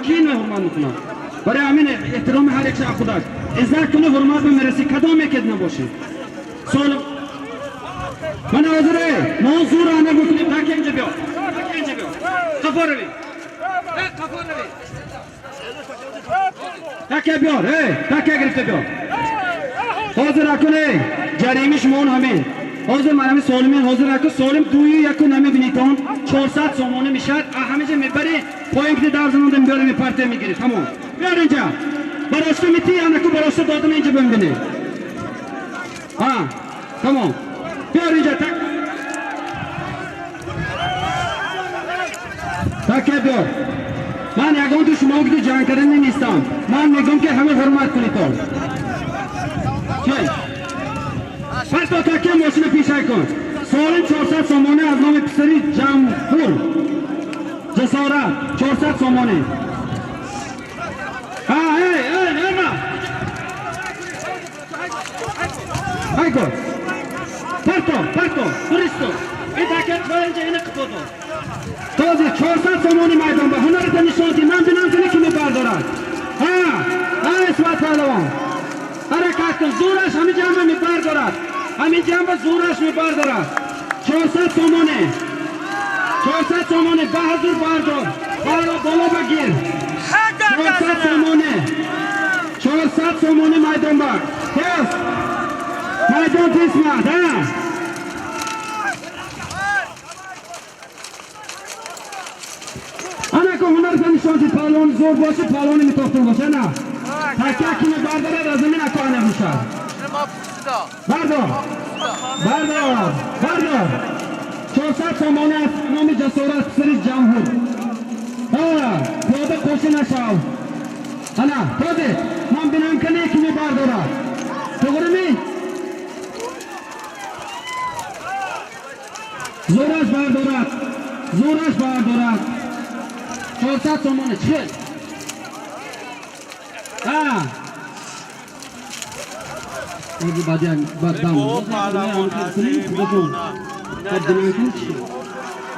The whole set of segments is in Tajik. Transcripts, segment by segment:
Ки инро ҳурмат мекунад? Барои ҳамин эҳтироми ҳар як шахс худаш. Иззат кунӣ, ҳурмат бимерасӣ, кадоме ки набошӣ. Сол ман ҳозире, мо зур ана мекунем, так инҷа биё. Так инҷа биё. Қафо равӣ. Э, қафо равӣ. Такя биёр, э, такя гирифта биёр. Ҳозир акун, э, ҷаримаи шумо он ҳамин. Ҳозир ман ҳамин Солимин, ҳозир аку Солим дую яку намебинитон, 400 сомонӣ мешавад, а ҳаминҷа мебарӣ, поин ки дар занонда мебарӣ, мепартия мегирӣ, тамом. Биёр инҷа. Барошта метӣ, анаку барошта додам инҷа бимбинӣ. Ҳа, тамом. Биёр инҷа, так. Такя биёр. Ман ягон ту шумо ки ҷанг кардан нестам. Ман мегӯям ки ҳама ҳурмат кунитон. Чӣ? Парто такя мошина пешай кун. Солим 400 сомонӣ аз номи писари ҷамҳур. Ҷасорат 400 сомонӣ. Ҳа, эй, эй, эй, Хайко. Парто, парто, туристо. Ин такя инҷа ина қифото. Този 400 сомонӣ майдон ба ҳунарата нишон ди, ман бинам кунӣ ки мебардорад. Ҳа, ҳа, Исмат паҳлавон. Ҳаракат кун, зӯраш ҳамин ҷанба мебардорад. Ҳамин ҷанба зӯраш мебардорад. 400 сомонӣ. 400 сомонӣ ба ҳузур бардор. Бардор боло багир. 400 сомонӣ. 400 сомонӣ майдон ба. Тез. Майдон тезмад, ҳа. Ана ку ҳунарта нишон ди, паҳлавони зӯр боши, паҳлавони митохтун боша, на. Такя ки мебардорад аз замин аку ана мешавад. Бардор. Бардор. Бардор. 400 сомонӣ аз номи Ҷасорат писари ҷамҳур. Ҳа, пиёда қоши нашав. Ана, този, ман бинам кане ки мебардорад. Тоғрими? Зӯраш бардорад. Зӯраш бардорад. 400 сомонӣ чӣ? Ҳа. Ози баъд як баъд дам.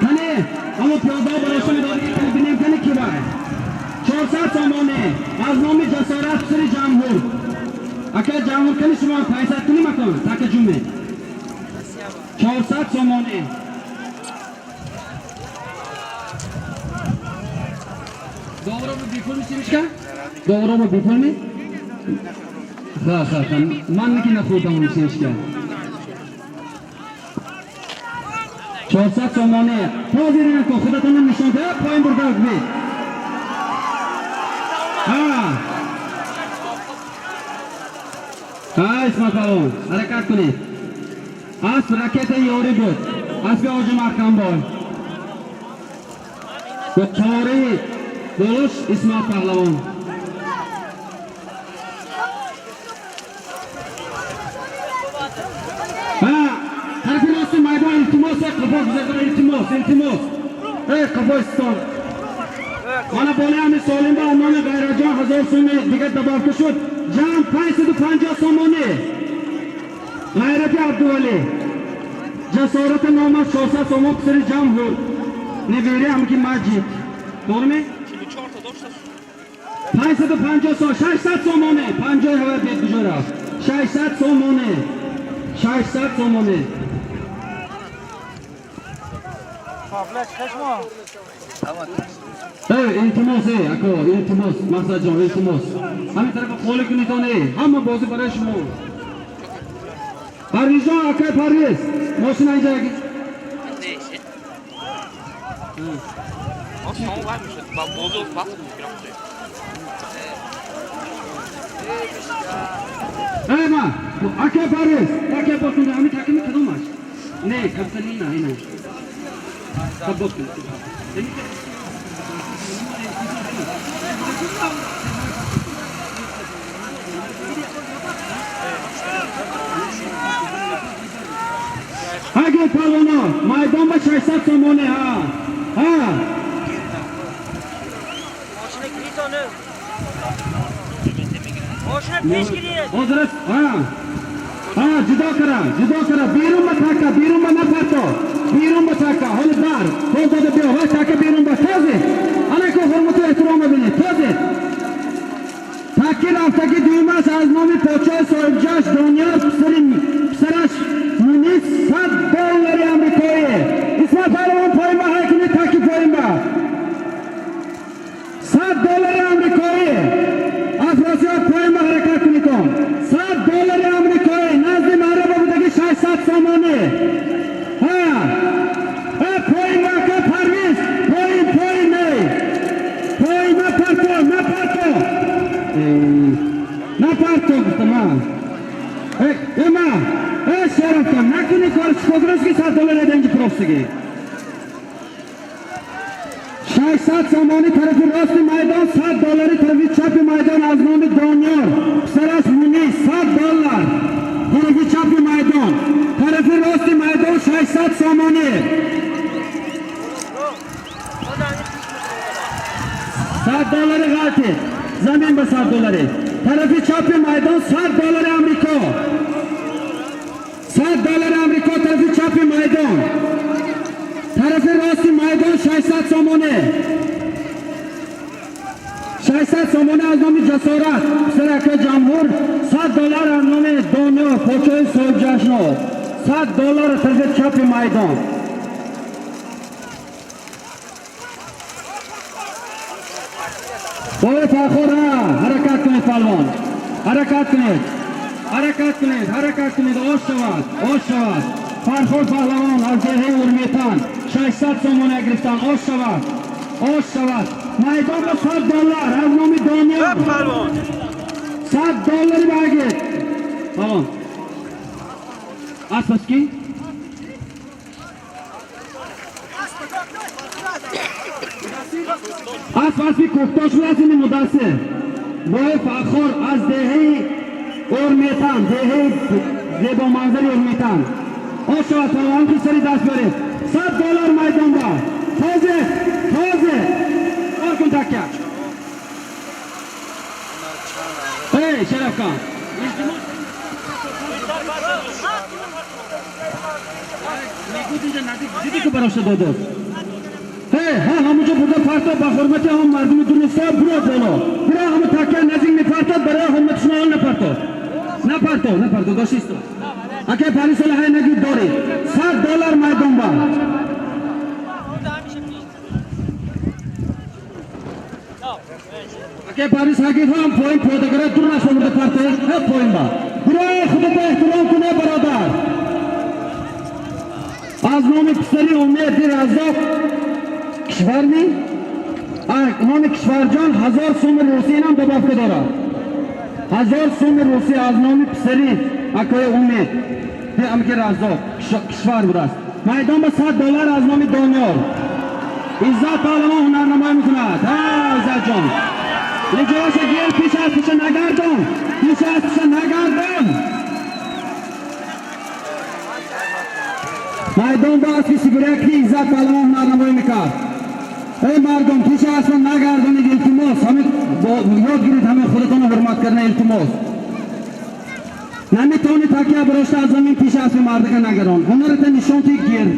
Кане, ҳамо пиёдаҳо бароша медодӣ, бинем кане ки бай. 400 сомонӣ аз номи Ҷасорат писари ҷамҳур. Ака ҷамҳур кани шумо 500 кунӣ макон, така ҷуме. 400 сомонӣ. Довро бо бепул мешимишка? Довро бо бепул ми? Ха, ха, ха. Ман ки нахӯрдам мешимишка. 400 сомонӣ. Ҳозир ин ку худатон нишон де, поин бурда би. Ҳа. Ҳа, Исмат паҳлавон, ҳаракат кунед. Асп ракета ёрӣ буд. Аспи Ҳоҷи Маҳкамбой. Бо қори болош Исмат паҳлавон. Ҳа, тарафи рости майдон илтимос, қафо гузаштан илтимос, илтимос. Эй, қафо истон. Мана болои ҳамин Солим ба номи Ғайратҷон 1000 сомонӣ дигар добавка шуд. Ҷамъ 550 сомонӣ. Ғайрати Абдувалӣ. Ҷасорати номаш 400 сомон писари ҷамҳур. Невери ҳам ки Маҷид. Тоғрими? 550 сом, 600 сомонӣ. 50 ҳава бед куҷо рафт? 600 сомонӣ. 600 сомонӣ. Эй, илтимос, эй, ако, илтимос, Мақсадҷон, илтимос. Ҳамин тарафа холӣ кунитон, эй, ҳама бозӣ барои шумо. Парвизҷон, акай Парвиз, мошина инҷа Эй, ма, акай Парвиз, акай боз кун, ҳамин такими кадомаш? Не, камтанина, ина. Хоб боз кун. Ҳаги палвоно, майдон ба 600 сомонӣ, ҳа. Ҳа. Ҳозир аст, ҳа. Ҳа, ҷудо кара, ҷудо кара, берун ба така, берун ба напарто. Берун ба така, ҳоли бар. Тоз дода биё, вай така берун ба, този. Ана ку Таки ҳурмату эҳтиром бинед. Този. Таки рафтаги дуюмаш аз номи подшоҳи соҳибҷашн Дониёр, писараш Мунис, 100 доллари амрикоӣ. Исмат паҳлавон, поин ба ҳайкуни таки поин ба. 100 доллари амрикоӣ. Афросиёб, поин ба ҳаракат кунитон. 100 доллари амрикоӣ, назди маъраба будаги 600 сомонӣ. Ҳа. Э, поин ба, ака Парвиз, поин, поин, эй. Поин напарто, напарто. Напарто гуфтам, а. Э, эма, э, Шерафкан, накуни кор, чикор ки 100 доллар эденҷи профсиги. 600 сомонӣ тарафи рости майдон, 100 доллари тарафи чапи майдон аз номи Дониёр, писараш Мунис, 100 доллар тарафи чапи майдон, тарафи рости майдон 600 сомонӣ. 100 доллари ғалтид замин ба, 100 доллари тарафи чапи майдон, 100 доллари Амрико, 100 доллари Амрико тарафи чапи майдон, тарафи рости майдон 600 сомонӣ, 600 сомонӣ аз номи Ҷасорат, писари ака Ҷамҳур, 100 доллар аз номи Дониёр, подшоҳи соҳибҷашно, 100 доллар тарафи чапи майдон. Бобои Фархор, ҳаракат кунед, палвон, ҳаракат кунед, ҳаракат кунед, ҳаракат кунед, ош шавад, ош шавад. Фархор паҳлавон аз деҳаи Урметан 600 сомона гирифтан, ош шавад, ош шавад. Майдон ба 100 доллар аз номи Дониёр, 100 доллари багид. Палвон, асп ки? Асп аспи кӯҳтош будааст, ини Мудассир. Бои Фахор аз деҳаи Урметан, деҳаи зебоманзари Урметан. Ош шавад, палвон, ки сари даст биёред. 100 доллар майдон ба. Тозе, тозе. Кор кун, такя. Эй, Шарафкан. Мегӯд инҷа наздик диди ки барошта додост. Ҳе, ҳа, ҳамунҷо бурда парто, ба ҳурмати ҳам мардуми Дунисто буро боло. Буро, ҳаму такя наздик мепартод, барои ҳурмати шумо ҳол напарто. Напарто, напарто, дошисто. Ака Парвиз, сола ҳай нагид дорӣ. 100 доллар майдон ба. Ака Парвиз, ҳагид ҳам поин пиёдагара дур нашо бурда парто, ҳе поин ба. Буро, худато эҳтиром куне, бародар. Аз номи писари Умеди Раззоқ кишварми? Номи Кишварҷон 1000 суми русӣ инам добавка дорад. 1000 суми русӣ аз номи писари акои Умед. Амки Раззоқ кишвар будааст. Майдон ба 100 доллар аз номи Дониёр. Иззат паҳлавон ҳунарнамоӣ мекунад. Ҳа, Иззатҷон. Лиҷоша гир, пеш аз пеша нагардон. Пеш аз пеша нагардон. Майдон ба аспи сибиряки Иззат паҳлавон ҳунарнамоӣ мекард. Эй мардум, пеш аз пеша нагардонед, илтимос. Ҳамин ёд гиред, ҳамин худатонро ҳурмат кардан, илтимос. Наметавонӣ такя барошта аз замин, пеш аз мардака нагардон. Ҳунарата нишон ти, гир.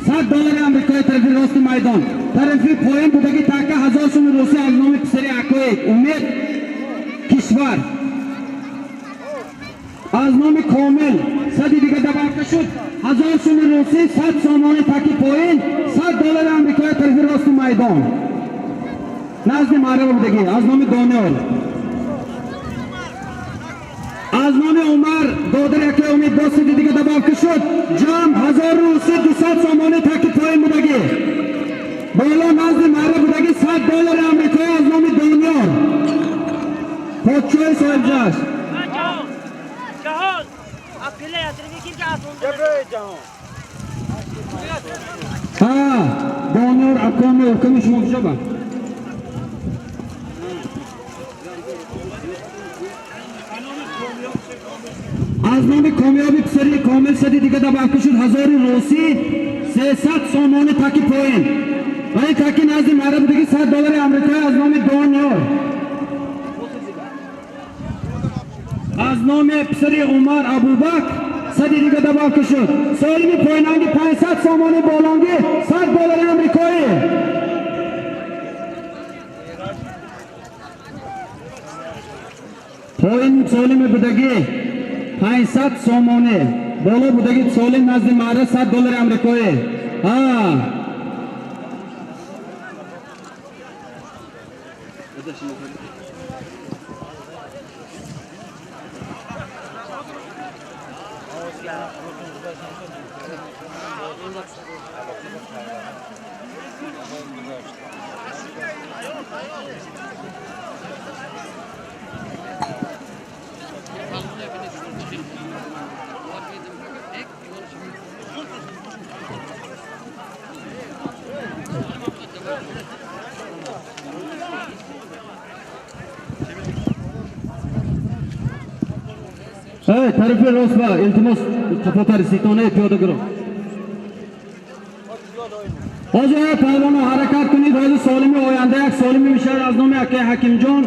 100 доллари амрикои тарафи рости майдон. Тарафи поин будаги така 1000 суми русӣ аз номи писари акои Умед Кишвар. Аз номи Комил сади дига добавка шуд. 1000 суми русӣ, 100 сомони таки поин, 100 доллари амрикои тарафи рости майдон. Назди маъраба будаги аз номи Дониёр. Аз номи Умар додари акои Умед боз сади дига добавка шуд. Ҷамъ 1000 русӣ, 200 сомони таки поин будаги. Боло назди маъра будаги 100 доллари амрикоӣ аз номи Дониёр. Подшоҳи соҳибҷашн. Ҷаҳон. Апеле ятирми ки аз Ҳа, Дониёр акоми уками шумо куҷо ба? Аз номи Комёби писари Комил сади дига добавка шуд, 1000 русӣ, 300 сомони таки поин. Ва ин таки назди маъра будаги 100 доллари амрикоӣ аз номи Дониёр. Аз номи писари Умар Абубакр сади дига добавка шуд. Солими поинанги 500 сомони, болонги 100 доллари амрикоӣ. Поин солими будагӣ 500 сомонӣ, боло будагӣ солим назди маъра 100 доллари амрикоӣ. Ҳа. Эй, тарафи рост ба, илтимос, қафотари ситонаи пиёда гиро. Ҳозир эй палвоно ҳаракат кунед, ҳозир солими оянда як солими мешавад аз номи акаи Ҳакимҷон.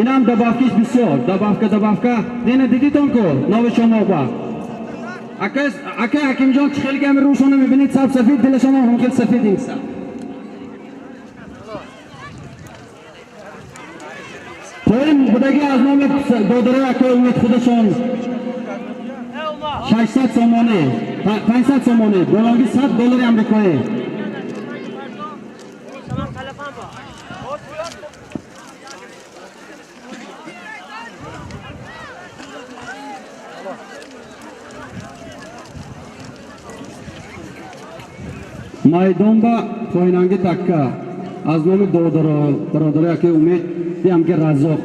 Инам добавкиш бисёр, добавка, добавка. Дина дидитон ку, нови шумо ба. Акаи Ҳакимҷон чӣ хеле гами рӯшона мебинед, саб сафид, дилашон ҳам хеле сафид инса. Поин будагӣ аз номи додарои акаи Умед худашон 600 сомонӣ, 500 сомонӣ, бологи 100 доллари амрикоӣ. Майдон ба поинанги такка аз номи бародарои акаи Умед диам ки Раззоқ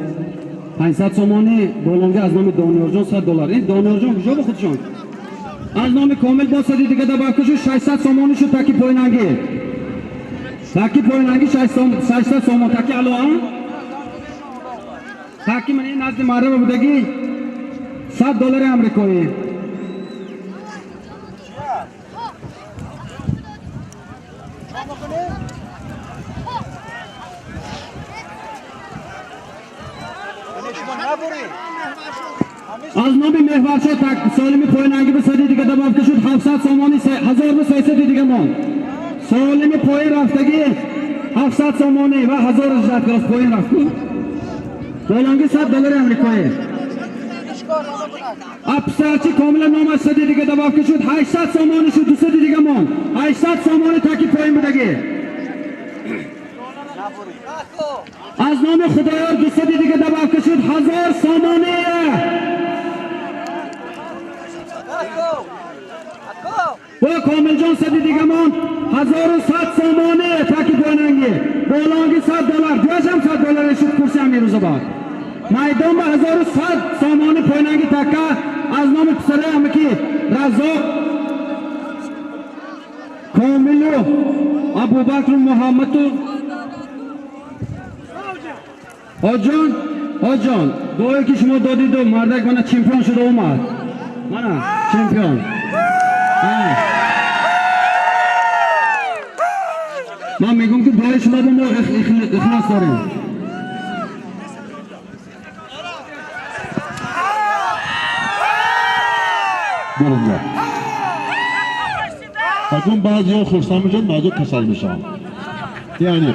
500 сомонӣ, болонги аз номи Дониёрҷон 100 доллар. Ин Дониёрҷон куҷо бо худшон? Аз номи Комил бо сади дига добавка шуд 600 сомонӣ шуд таки поинанги. Таки поинанги 600 сомон таки ало а? Таки ман ин назди маъраба будагӣ 100 доллари амрикоӣ. Аз номи Меҳваршо так солими поинанги ба сади дига добавка шуд 700 сомонӣ, 1300 дига монд. Солими поин рафтагӣ 700 сомонӣ ва 1000 рафт поин рафт. Болонги 100 доллари амрикоӣ. Апсарчи комила номаш сади дига добавка шуд 800 сомонӣ шуд, 200 дига монд. 800 сомонӣ таки поин будагӣ. Аз номи Худоёр 200 дига добавка шуд 1000 сомонӣ. Бо Комилҷон сади дига монд 1100 сомонӣ таки поинанги. Болонги 100 доллар, ҷояшам 100 доллар шуд курси Амирӯзобод. Майдон ба 1100 сомонӣ поинанги така аз номи писараи амаки Раззоқ Комилу Абубакру Муҳаммаду Ҳоҷон, Ҳоҷон, дуое ки шумо додиду мардак мана чемпион шуда омад. Мана чемпион. Ман мегӯм ки дуои шумо ба мо ихлос дорем. Бурунда. Акун баъзеҳо хурсанд мешаванд, баъзеҳо касал мешаванд. Яъне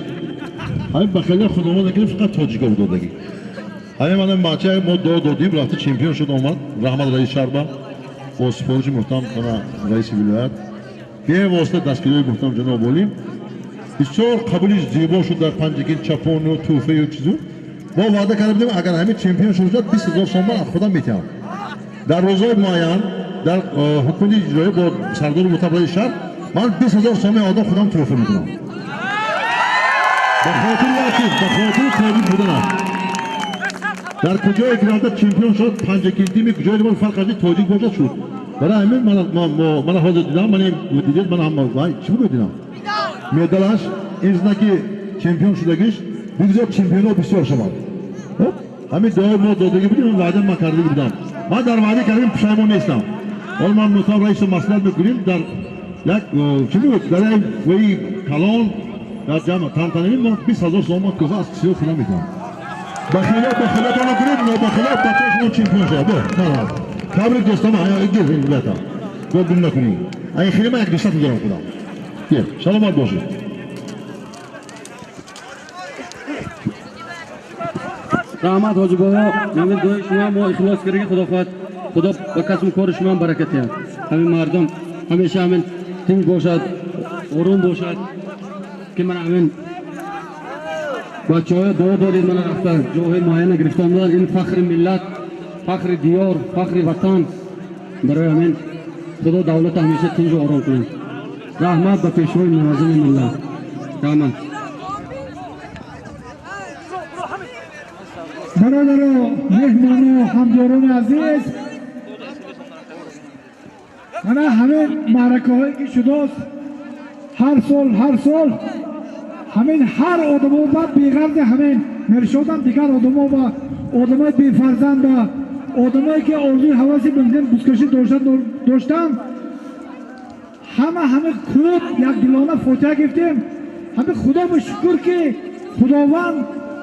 ҳамин ба хеле худованд накард фақат тоҷико додагӣ. Ҳамин мана бача мо дуо додим, рафта чемпион шуд омад. Раҳмат раис шарба бо супориши муҳтарам раиси вилоят бевосита дастгириҳои муҳтарам ҷаноб олим бисёр қабули зебо шуд дар Панҷакент, чапону тӯҳфаю чизу. Мо ваъда карда будем, агар ҳамин чемпион шуд 20 000 сомон аз худам метиҳам. Дар рӯзҳои муайян дар ҳукумати иҷроӣ бо сардори муҳтарам раиси шаҳр ман 20 000 сомони одам худам тӯҳфа мекунам. Ба хотири як чиз, ба хотири тоҷик буданаш. Дар куҷое ки рафта чемпион шуд, Панҷакентими куҷое ки фарқ аз тоҷик бошад шуд. Барои ҳамин мана ҳозир дидам, мана дидед, мана ҳама чӣ буд дидам? Медалаш ин знаки чемпион шудагиш бигзор чемпионҳо бисёр шаванд. Ҳамин дуои мо додагӣ будем, ваъда ман кардагӣ будам. Ман дар ваъда кардем пушаймон нестам. Ҳоло ман муҳтарам раисро маслиҳат мекунем дар як чӣ буд дар як ваи калон дар ҷамъ тантанавӣ мо 20 000 сомон тӯҳфа аз кисиҳо худам мекунам. Бахилот бахилотонро кунед, нобахилот бачаи шумо чемпион шавад. Бо марҳабо. Табрик дӯстома, гир вилоята. Бо гум накунӣ. Айн хеле ман як дусад дорам худам. Гир, саломат бошед. Раҳмат ҳоҷи бобо, ҳамин дуои шумо мо ихлос кардем, худо хоҳад худо ба касбу кори шумо ҳам баракат диҳад. Ҳамин мардум ҳамеша ҳамин тинҷ бошад, ором бошад, ки ман ҳамин бачаҳоя дуо додед, мана рафта ҷоҳои муайяна гирифта омаданд. Ин фахри миллат, фахри диёр, фахри ватан. Барои ҳамин худо давлата ҳамеша тинҷу ором кунад. Раҳмат ба пешвои муаззами миллат. Раҳмат. Бародаро, меҳмону ҳамдиёрони азиз, мана ҳамин маъракаҳое ки шудааст ҳар сол, ҳар сол ҳамин ҳар одамо ба беғарзи ҳамин Миршодам дигар одамо ба одамои бефарзанд ба одамое ки орзуи ҳаваси мумкин бузкашӣ доштанд, ҳама ҳамин клуб якдилона фотиҳа гирифтем. Ҳамин худо ба шукр ки худованд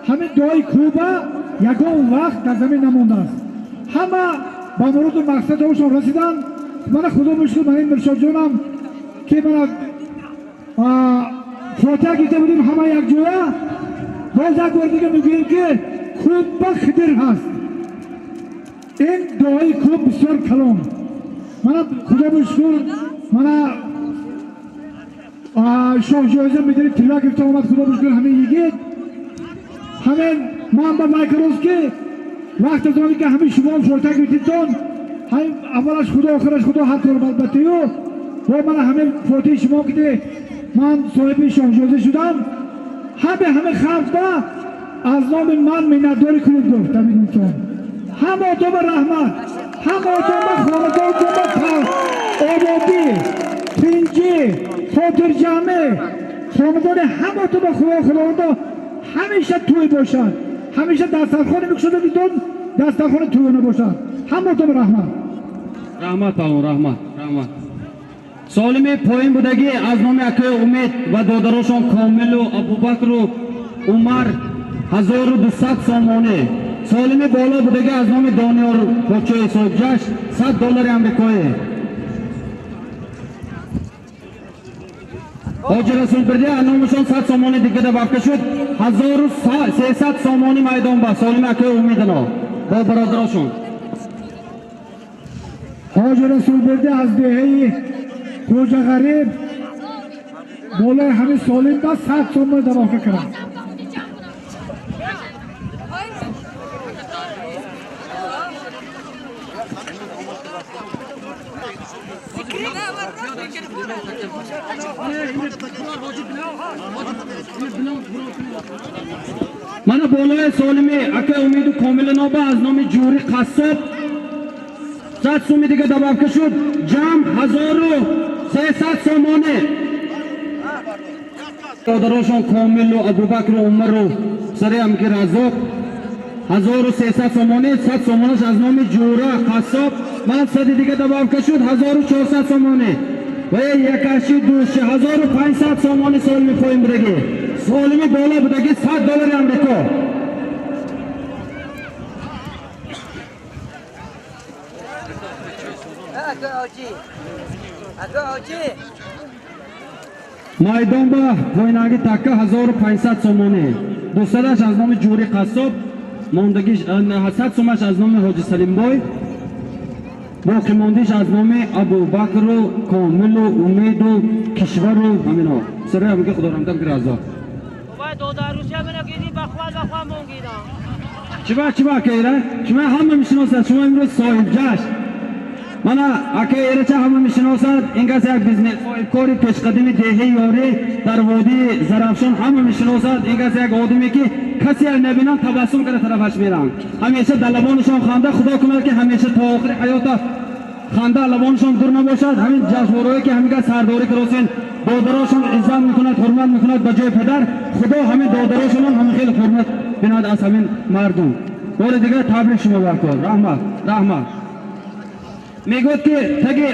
ҳамин дуои клуба ягон вақт дар замин намондааст. Ҳама ба муроду мақсадҳошон расиданд. Мана худо ба шукр, мана ин Миршодҷонам ки мана фотиҳа гирифта будем ҳама якҷоя. Боз як бор дига мегӯем ки клуб ба хидир ҳаст. Ин дуои клуб бисёр калон. Мана худо ба шукр, мана шоҳҷоиза медали тилло гирифта омад. Худо ба шукр, ҳамин йигит ҳамин ман ба майкароз ки вақт аз оне ки ҳамин шумо фотиҳа гирифтитон, ҳамин аввалаш худо, охираш худо, ҳар кор албаттаю бо мана ҳамин фотиҳи шумо ки ман соҳиби шоҳҷоиза шудам, ҳаме ҳамин халқба аз номи ман миннатдори клуб гуфт ҳамин инсон. Ҳама одама раҳмат, ҳама одама хонадонтонба ободӣ, тинҷӣ, хотирҷамъӣ, хонадони ҳаматон ба худо худовандо ҳамеша тӯй бошад, ҳамеша дастархоне мекушодагитон дастархони тӯёна бошад. Ҳаматон раҳмат. Раҳмат палвон, раҳмат, раҳмат. Солими поин будагӣ аз номи акои Умед ва додарошон Комилу Абубакру Умар 1200 сомонӣ. Солими боло будагӣ аз номи Дониёр подшоҳи соҳибҷашн 100 доллари амрикоӣ. Ҳоҷи Расулбирдӣ аз номашон 100 сомонӣ дига добавка шуд, 1300 сомонӣ майдон ба солими акои Умедино бо бародарошон. Ҳоҷи Расулбирдӣ аз деҳаи Хоҷағариб болои ҳамин солим ба 100 сомонӣ добавка карданд. Мана болои солими акаи Умеду Комилиноба аз номи Ҷури Қассоб 100 суми дига добавка шуд, ҷамъ 1300 сомонӣ. Додарошон Комилу Абубакру Умару сари ки Раззоқ 1300 сомонӣ, 100 сомонаш аз номи Ҷура Қассоб, ман сади дига добавка шуд, 1400 сомонӣ. Ва якаши души 1500 сомонӣ солими поин будагӣ. Солими боло будагӣ 100 доллари амрико. Майдон ба поинаги такка 1500 сомонӣ. Дусадаш аз номи Ҷури Қассоб, мондагиш 100 сомаш аз номи Ҳоҷи Салимбой, боқимондиш аз номи Абубакру Комилу Умеду Кишвару ҳамино. Сари ҳамиги худорамдам ки Раззоқ. Чиба чиба акаира? Шумо ҳама мешиносад, шумо имрӯз соҳибҷашн. Мана акаи Эрача ҳама мешиносад, ин кас як бизнес соҳибкори пешқадими деҳаи Ёрӣ дар водии Зарафшон ҳама мешиносад, ин кас як одаме ки касе набинанд табассум карда тарафаш меранд. Ҳамеша дар лабонашон ханда, худо кунад ки ҳамеша то охири ҳаёта ханда лабонашон дур набошад. Ҳамин ҷашнворое ки ҳамин кас сардорӣ каросен, додарошон иззат мекунад, ҳурмат мекунад ба ҷои падар. Худо ҳамин додарошонам ҳамин хеле ҳурмат бинад аз ҳамин мардум. Бори дигар табрик шумо баркор. Раҳмат, раҳмат. Мегӯяд ки таги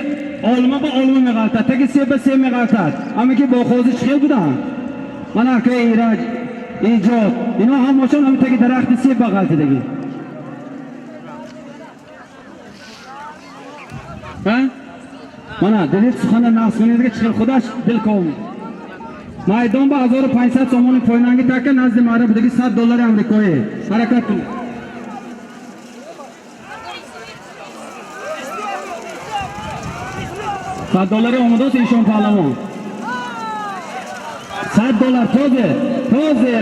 олма ба олма меғалтад, таги себ ба себ меғалтад. Ҳаме ки бо қозӣ чӣ хел буданд? Мана акаи Ираҷ, Иҷод, ино ҳамашон ҳамин таги дарахти себ ба ғалтидагӣ. Ҳа? Мана дидед сухана нақс кунед ки чӣ хел худаш дилков. Майдон ба 1500 сомони поинанги така назди маъра будаги 100 доллари амрикоӣ. Ҳаракат кунед. $100 омадааст ишон паҳлавон. $100 тозе тозе.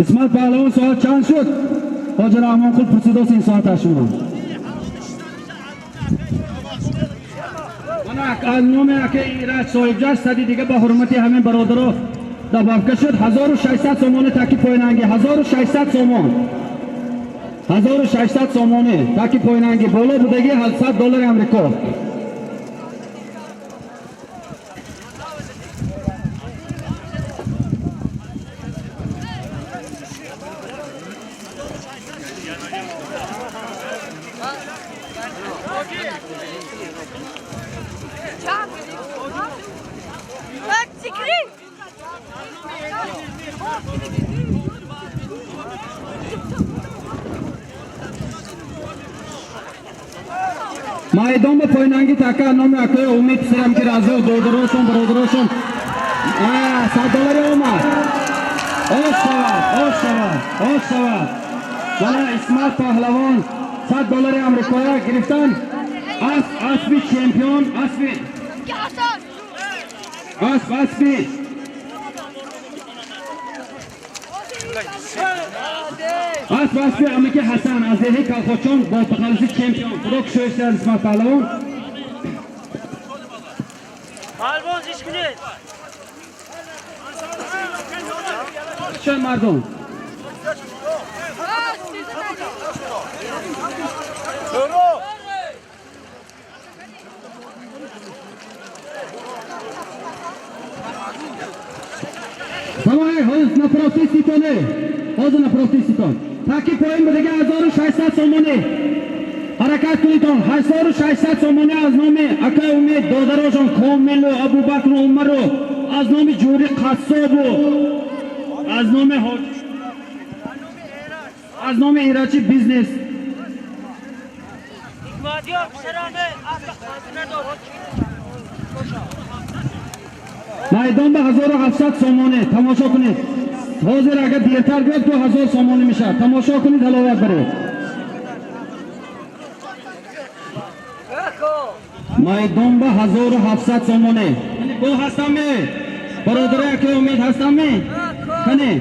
Исмат паҳлавон, соат чанд шуд? Ҳоҷи Раҳмонқул пурсидост ин соата шумо. Мана аз номи ака Ираҷ соҳибҷаш сади дига ба ҳурмати ҳамин бародаро добавка шуд 1600 сомони таки поинанги, 1600 сомон, 1600 сомони таки поинанги, боло будаги $100 Амрико. Майдон ба поинанги така номи акои Умид писарам ки разо додарошон бародарошон $100 омад. Ош шавад, ош шавад, ош шавад. Вала Исмат паҳлавон $100 амрикоя гирифтан. Асби чемпион, асби асб асби асб асби амаки Ҳасан аз деҳаи Калхочон бо тахаллуси чемпион. Худо кушоиш диҳад Исмат паҳлавон. Паҳлавон зиш кунед. Чой мардум. Давай, ҳозир напроти ситоне. Ҳозир напроти ситон. Таки поин будаги 1600 сомонӣ. Ҳаракат кунедон, 1600 сомонӣ аз номи акаи Умед, додарошон Комилу, Абубакру, Умару, аз номи Ҷури Қассобу, аз номи ҳоҷ, аз номи Ирачи бизнес. Ҳикматёр писараме асба надор. Майдон ба 1700 сомонӣ тамошо кунед. Ҳозир агар дертар биёд 2000 сомонӣ мешавад. Тамошо кунед, ҳаловат баред. Майдон ба 1700 сомонӣ. Бо ҳастам-ме? Бародари акаи Умед ҳастам-ме? Кане?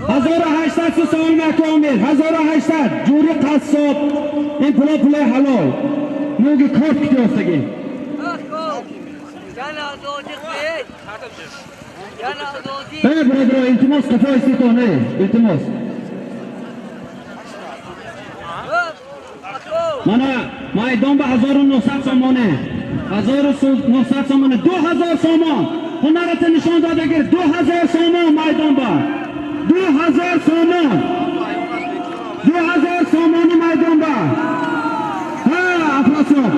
1800 сомонӣ акаи Умед, 1800. Ҷури қассоб. Ин пула пулаи ҳалол. Нуги корт кити ёфтагӣ. Э, бародаро, илтимос, қафо иститон, э, илтимос. Мана майдон ба 1900 сомонӣ. 1900 сомонӣ, 2000 сомон. Ҳунарата нишон дода гир, 2000 сомон майдон ба. 2000 сомон. 2000 сомони майдон ба. Ҳа, Афросиёб.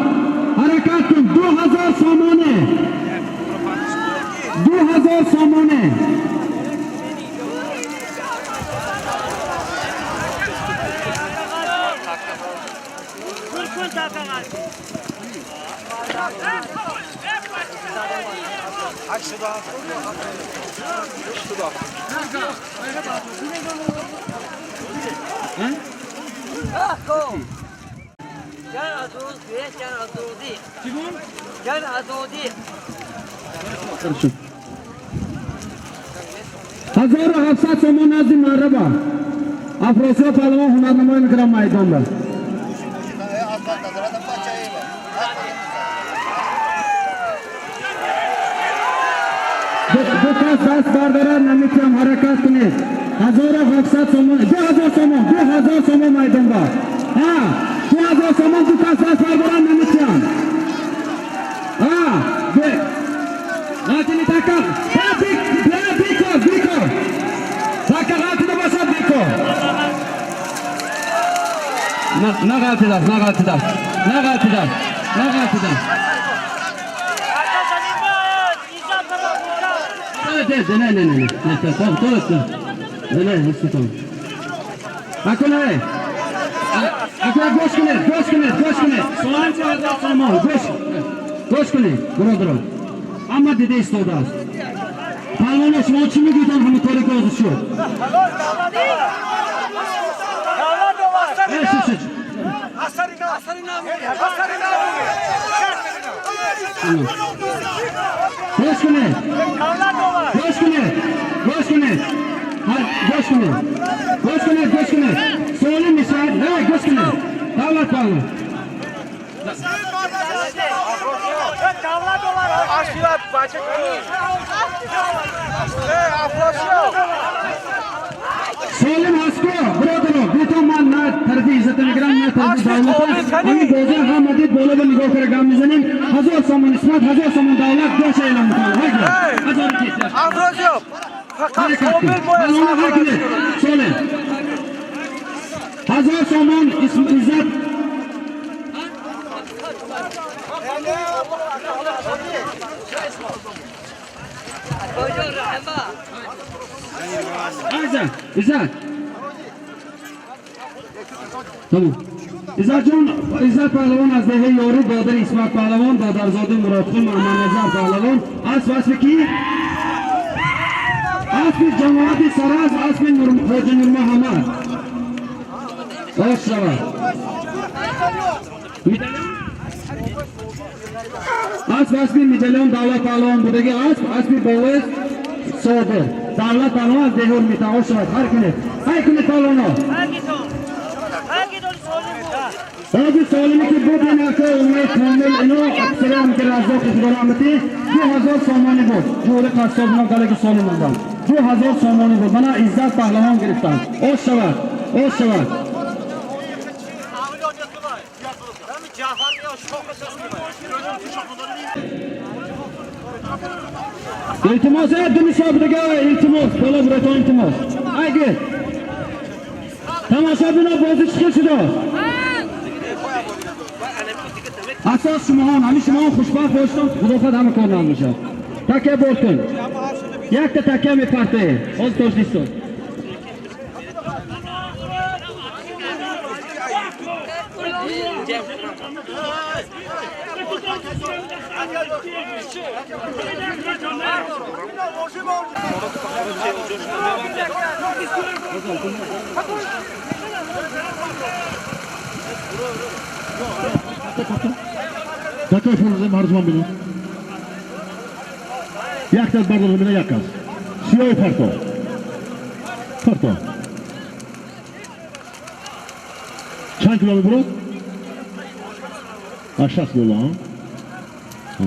Ҳаракат кун, 2000 сомонӣ. 2000 сомонӣ. Кун така ғалти. 1700 сомон назди марраба. Афросиёб паҳлавон ҳунарнамоӣ мекунад майдон ба. Ду кас даст бардорад, наметавонам, ҳаракат кунед. 1700 сомон, 2000 сомон, 2000 сомон майдон ба. Ҳа, 2000 сомон, ду кас даст бардорад, наметавонам. Ҳа, бе. Ғалтини така. Ҳа, бик, ҳа, бико, бико. Така ғалтида бошад, бико. На, на ғалтидааст, на ғалтидааст. На ғалтидааст. На ғалтидааст. Така замин ба, инсон Не, не, не, не, не, не, стоп, стоп, не, не, стоп. Акуне, акуне, гӯш кунед, гӯш кунед, гӯш кунед. Солим 4000 сомон, гӯш, гӯш кунед, бародарон. Ҳама дида истодааст. Палвоно, шумо чӣ мегӯед, ҳамин коре ки ҳозир шуд? Э, шуд, шуд. Гӯш кунед, гӯш кунед, гӯш кунед, гӯш кунед, гӯш кунед, гӯш кунед. Солим мешавад. Э, гӯш кунед, Давлат палвон. Солим ҳастко, бародаро, битон, ман на тарафи иззата мегирам, на тарафи давлата. Ҳамин бозор ҳама дид, боло ба нигоҳ кара гап мезанем. 1000 сомон Исмат, 1000 сомон Давлат, гоша эълон мекунам. Ҳазору Фақат комил бояд. Солим 1000 сомон Иззат. Иззат, Иззат. Тамом. Иззат ҷон, Иззат паҳлавон аз деҳаи Ёрӣ, додари Исмат паҳлавон, додарзодаи Муродқул Муҳаммадназар паҳлавон. Асп аспи ки? Аспи ҷамоати Саразм, аспи Ҳоҷи Нурмуҳаммад. Ош шавад. Асп аспи медалион Давлат паҳлавон будаги асп, аспи бовез Содир. Давлат паҳлавон аз деҳор метавон шавад. Ҳар кунед. Ҳар кунед, паҳлавоно. Ҳозир солиме ки буд, ин ака умед комил, ино аксарам ки Раззоқи Худо раҳматӣ, 2000 сомонӣ буд. Ҷури қассобино галаги солим мондан. 2000 сомонӣ буд. Мана Иззат паҳлавон гирифтанд. Ош шавад. Ош шавад. Илтимос, э, ду мисобидаga илтимос, бола буратон, илтимос. Айги. Тамошобино, бозӣ чӣ хел шудааст? Асос шумоҳон, ҳамин шумоҳон хушбахт бошедон, худо хоҳад, ҳама кор нағз мешавад. Такя бор кун. Якта такя мепартае. Ҳозир Тоҷикистон. Такой фурӯзем ҳарзман бинам. Як даст бардор, бина, як кас. Сиёҳи парто. Парто. Чанд кило мебурад? А 60 боло, а?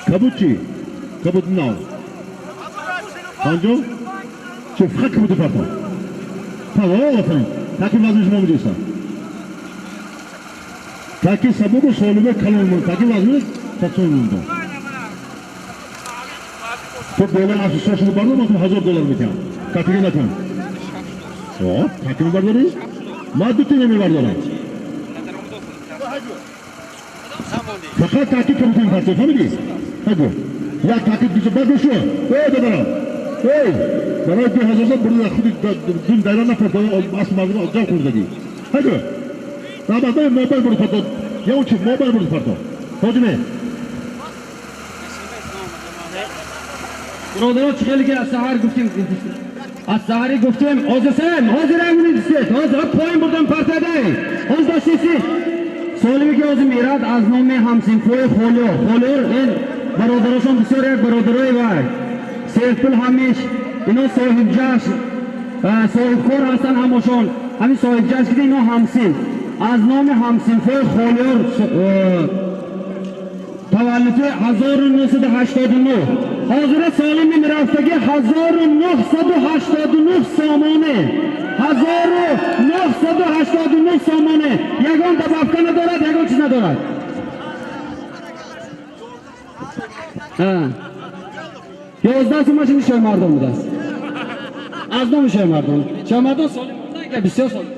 Кабуд чӣ? Кабуд нав. 50? Чӣ, фақат кабуди парто. Парто, офарин. Таки вазни шумо меҷӯстам. Таки сабуку солиме калон мон, таки вазни татсон мондам. То боло асосо шумо бардор, ман $1000 метиҳам. Такига накун. О, таки мебардорӣ? Ман ду тина мебардорам. Фақат таки кабутин парто, фаҳмидӣ? Нагу. Як таки дуса бардор шо. Эй, додарам. Эй, барои 2000 бурда худи дун дайра напарто, асп мардум ҷав хӯрдагӣ. Нагу. Рамазан мобайл бурд парто. Я учи мобайл бурд парто. Ҳоҷиме. Бародаро, чӣ хеле ки аз саҳар гуфтем, аз саҳарӣ гуфтем, ҳозир сем, ҳозир ҳамин дистед, ҳозир поин бурдам партадай. Ҳозир доштеси. Солиме ки ҳозир мерад аз номи ҳамсинфои Холиёр. Холиёр ин бародарошон бисёр як бародарои вай. Серпул ҳамеш, ино соҳибҷашн, соҳибкор ҳастанд ҳамошон. Ҳамин соҳибҷашн ки ино ҳамсинф. Аз номи ҳамсинфои Холиёр, таваллуди 1989. Ҳозира солими мерафтагӣ 1989 сомонӣ. 1989 сомонӣ. Ягон добавка надорад, ягон чиз надорад. 11 сомаш ини Шоҳмардон будааст. Аз номи Шоҳмардон. Шоҳмардон солим монда, бисёр солим.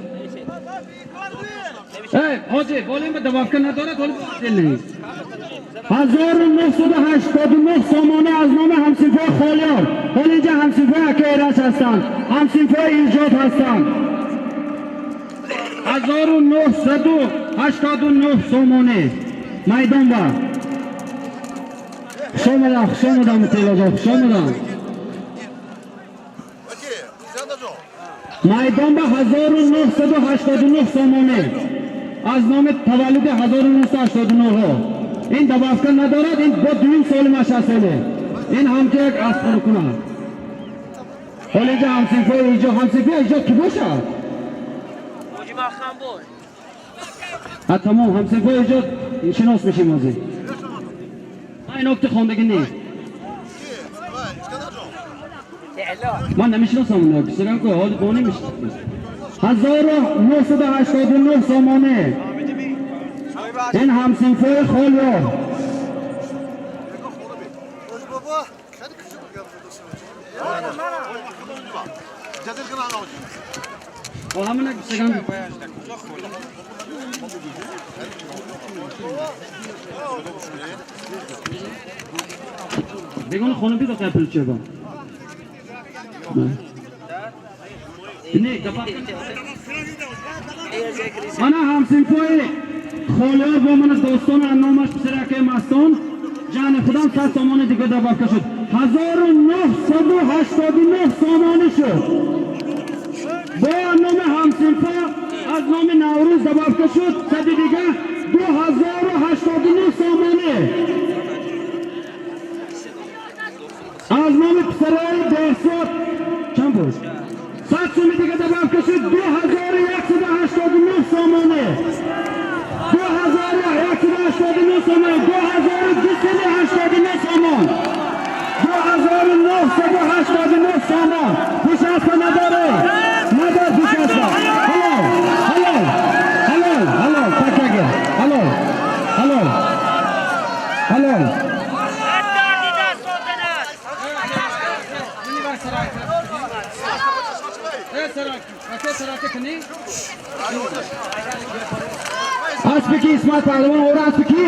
Эй, ҳоҷи, болим ба добавка надорад, ҳоли дил нест. 1989 сомонӣ аз номи ҳамсинфои Холиёр. Ҳол инҷа ҳамсинфои ака Эраш ҳастанд, ҳамсинфои Иҷод ҳастанд. 1989 сомонӣ. Майдон ба. Хуш омадам, хуш омадам, Мутилоҷон, хуш омадам. Майдон ба 1989 сомонӣ аз номи таваллуди 1989. Ин добавка надорад, ин бо дуюм солимаш аст. Ҳоле ин ҳамчун як аспхона кунад. Ҳоле инҷа ҳамсинфои иҷо, ҳамсинфои иҷо ки бошад? Ҳоҷи Маҳкам бой. Ҳа, тамом, ҳамсинфои иҷо шинос мешем ҳозир. Ман ино ки хондагӣ нест, ман намешиносам уно писарам ку ҳоли бо намешиносам. 1989 сомонӣ, ин ҳамсинфои холиёр. Бо ҳамина писарам. Бегона хонум бида қай пул чеба. Не, мана ҳамсинфои холиёр бо мана достони номаш писаракаи мастон ҷани худам 100 сомони дига добавка шуд. 1989 сомонӣ шуд. Бо номи ҳамсинфо аз номи Наврӯз добавка шуд сади дига, 2089 сомонӣ. Аз номи писарои Беҳсод чанд буд? 100 суми дига добавка шуд, 2189 сомонӣ. 2189 сомонӣ, 2289 сомон. 2989 сомон. Пешаста надоре. Надор пешаста. Ҳалол, ҳалол, ҳалол, ҳалол, такаге. Ҳалол, ҳалол, ҳалол. Дарди даст додanaст. Аспи ки Исмат Паҳлавон ора, аспи ки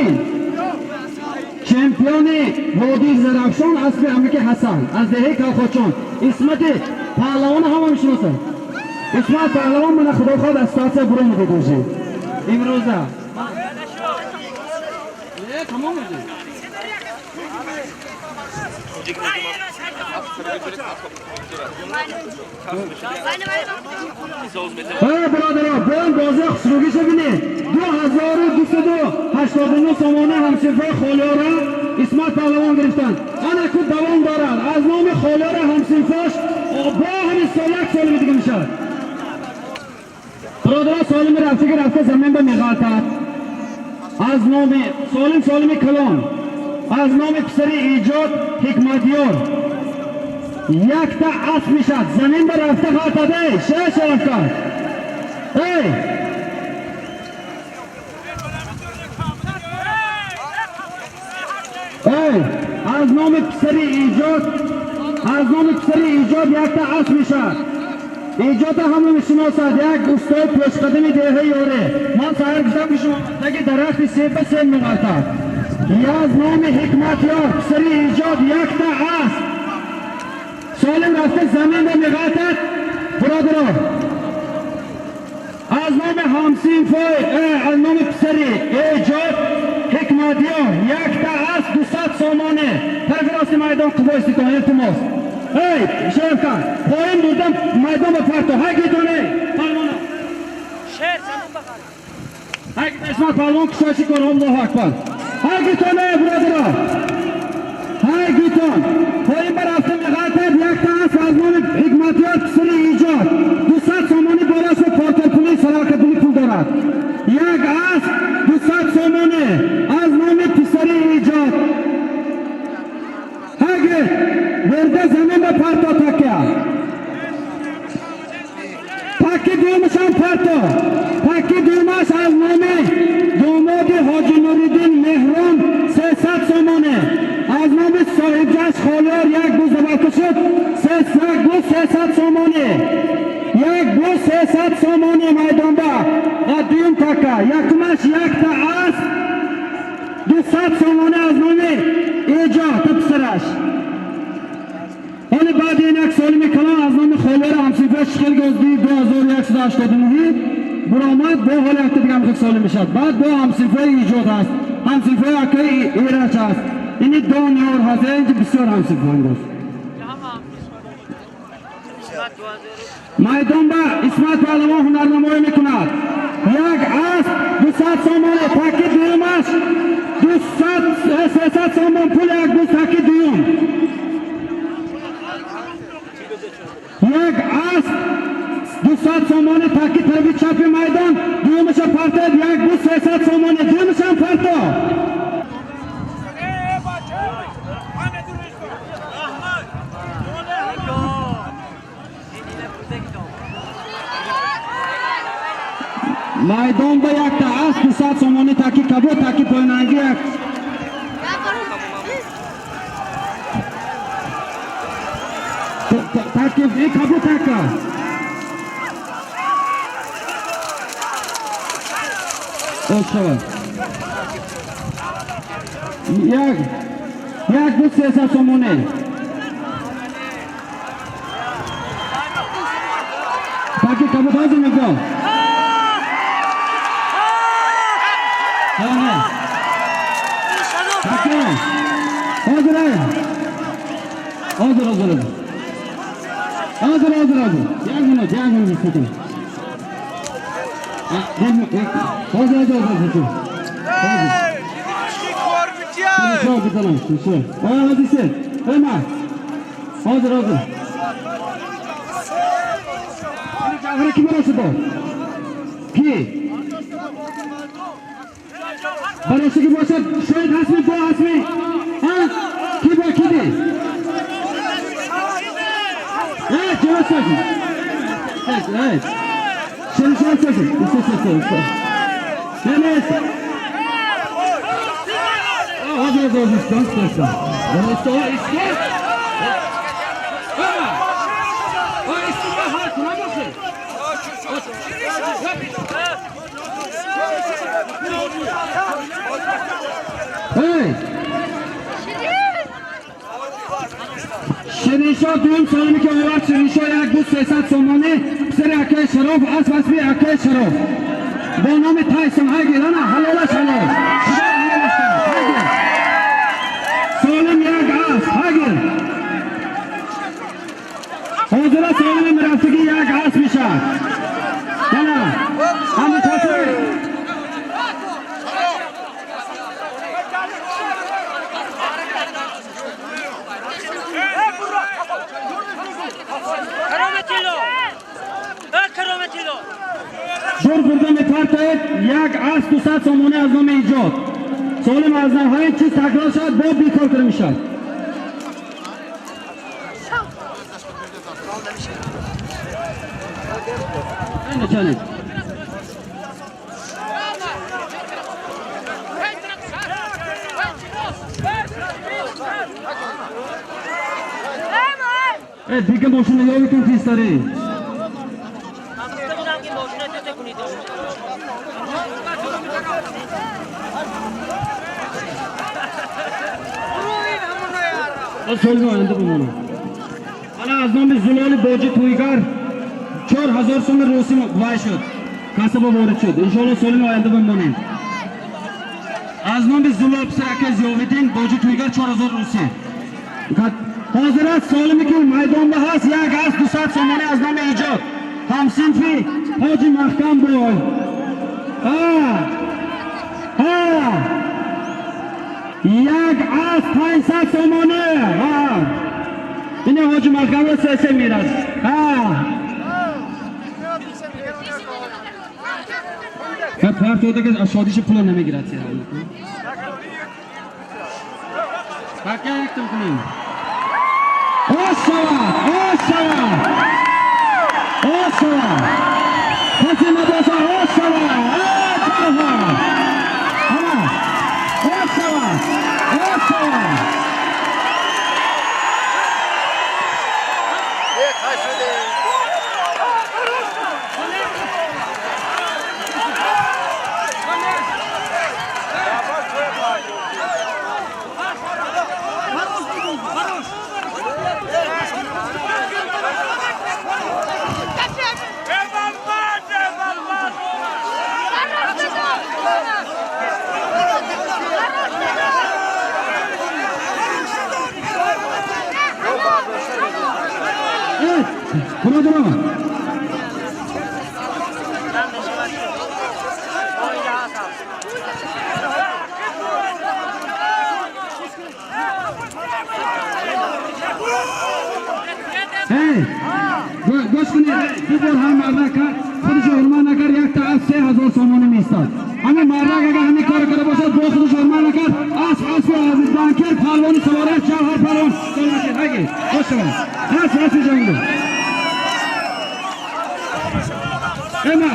чемпиони водии Зарафшон, аспи амики Ҳасан аз деҳаи Калхочон. Исмати Паҳлавона ҳама мешиносанд. Исмат Паҳлавон мана худохоҳ аз ситуатсия буромаде дожи имрӯза. Тамом. Бародаро, боям бозии хусругиша бинед. 2289 сомонӣ ҳамсинфои холиёра Исмат Паҳлавон гирифтанд. Ана ку давом дорад. Аз номи холиёра ҳамсинфош бо ҳамин сол як солими дига мешавад. Бародаро, солими рафтиги рафта замин ба меғалтад. Аз номи солим, солими калон, аз номи писари Иҷод Ҳикматёр якта асп мешавад. Замин ба рафта ғалтад. Эй шашарафка, эй! Эй, аз номи писари Иҷод, аз номи писари Иҷод якта асп мешавад. Иҷода ҳама мешиносад, як устои пешқадами деҳаи Ёре. Ман саҳар гуфтам, ки шумо таги дарахти себа себ меғалтад. Аз номи Ҳикматёр писари Иҷод якта асп. Солим рафта замин ба меғалтад. Бародаро, аз номи ҳамсинфои, аз номи писари Эҷод Ҳикматёр якта асп, 200 сомонӣ. Тарафи рости майдон қубоиститон, илтимос. Эй Шерифкан, поин бурдам майдон ба парто. Ҳай гитон, эй палвона. Шер замин бағал. Ҳай гитон, Исмат палвон, кушоиши кор. Аллоҳу акбар! Ҳай гитон, эй бародаро, ҳай гитон. Поин ба рафта меғалтад якта асп аз номи Ҳикматёр писари Иҷод. 200 сомонӣ болош ва порторпули, салакапули пул дорад. Як асп, 200 сомонӣ аз номи писари Иҷод. Ҳаги бурда замин ба парто такя. Пакки дуюмашам парто. Пакки дуюмаш аз номи домоди Ҳоҷи Нуриддин Меҳрон 300 сомонӣ. Аз номи соҳибҷаш Холиёр як буз добавка шуд. Як буз, 300 сомонӣ. Як буз, 300 сомонӣ майдонба. Ва дуюм така. Якумаш якта асп, 200 сомонӣ аз номи Эҷод та писараш. Ҳоли баъди ин як солими калон аз номи Холиёра ҳамсинфош хел гозди 2189 буромад, бо ҳоли якта дига ҳам солим мешавад. Баъд бо ҳамсинфои Иҷод ҳаст, ҳамсинфои акаи Эраҷ ҳаст, ини Дониёр ҳаст. Инҷа бисёр ҳамсинфо имрӯз. Майдон ба Исмат паҳлавон ҳунарнамоӣ мекунад. Як асп 200 сомоне, таки дуюмаш 200 300 сомон пул, як буз таки дуюм. Як асп 200 сомоне, таки тарафи чапи майдон, дуюмаша партояд, як буз 300 сомоне, дуюмашам парто. Майдон ба якта асп 200 сомони, таки кабо, таки поинанги як. Таки и кабо така. Ошава. Як буз 300 сомони. Таки кабо ҳозир мегӯ. Ҳозир ҳозир ҳозир ҳозир ҳозир ҳозир як минут, як минут, секунд. Ҳозир, ҳозир, ҳозир, ҳозир. Ҳозир, ҳозир, ҳозир. Ҷавҳара ки баросидо? Ки? Баросиги бошад, шояд ҳастми, бо ҳастми? Ки бо ки ди? Ҷавоб созӣ. Шеришон созӣ. Не, не. Ҳозир, ҳозир, ҳозир, исто, исто. Исто, исто. Шириншоҳ дуюм солиме ки овард, Шириншоҳ як буз 300 сомонӣ, писари акаи Шароф, асп аспи акаи Шароф бо номи Тайсон. Ҳайгир, ана ҳалолаш, ҳалол, ҳайгир. Солим як асп, ҳайгир. Ҳозира солими мирафтагӣ як асп мешавад. Ана ҳами касе. Дур бурда мепартоед, як асп 200 сомонӣ аз номи Иҷод. Солим аз нав ҳамин чиз такрор шавад, бо бекор карда мешавад. Начальник. Дига мошина ёвитон тезтарӣ. Солими оянда бимонад. Ана аз номи Зулоли Боҷи Тӯйгар 4000 суми русӣ вай шуд. Касаба ворид шуд. Иншоалло солими оянда бимонем. Аз номи Зулол писарака Зиёвиддин Боҷи Тӯйгар 4000 русӣ. Ҳозир аст солиме ки майдонда ҳаст, як асп 200 сомонӣ аз номи Иҷод. Ҳамсинфи Ҳоҷи Маҳкам бой. Як асп 500 сомонӣ. Ине Ҳоҷи Маҳкамро се мерад. Партода ки аз шодиши пула намегирад. Ҳака яктам кунем. Ош шавад, ош шавад, ош шавад. Касе набошад, ош шавад. Ана, ош шавад, ош шавад. Буро, буро. Эй, гӯш кунед, ду бор ҳам мардак кард, худаш ҳурмат накард, якта аз 3000 сомонӣ меистад. Ҳамин мардак агар ҳамин кор карда бошад, бо худаш ҳурмат накард, асп аспи азиз банкер палвони савора Ҷавҳар палвон. Ҳаги, бош шавад. Асп аспи ҷангу. Эма.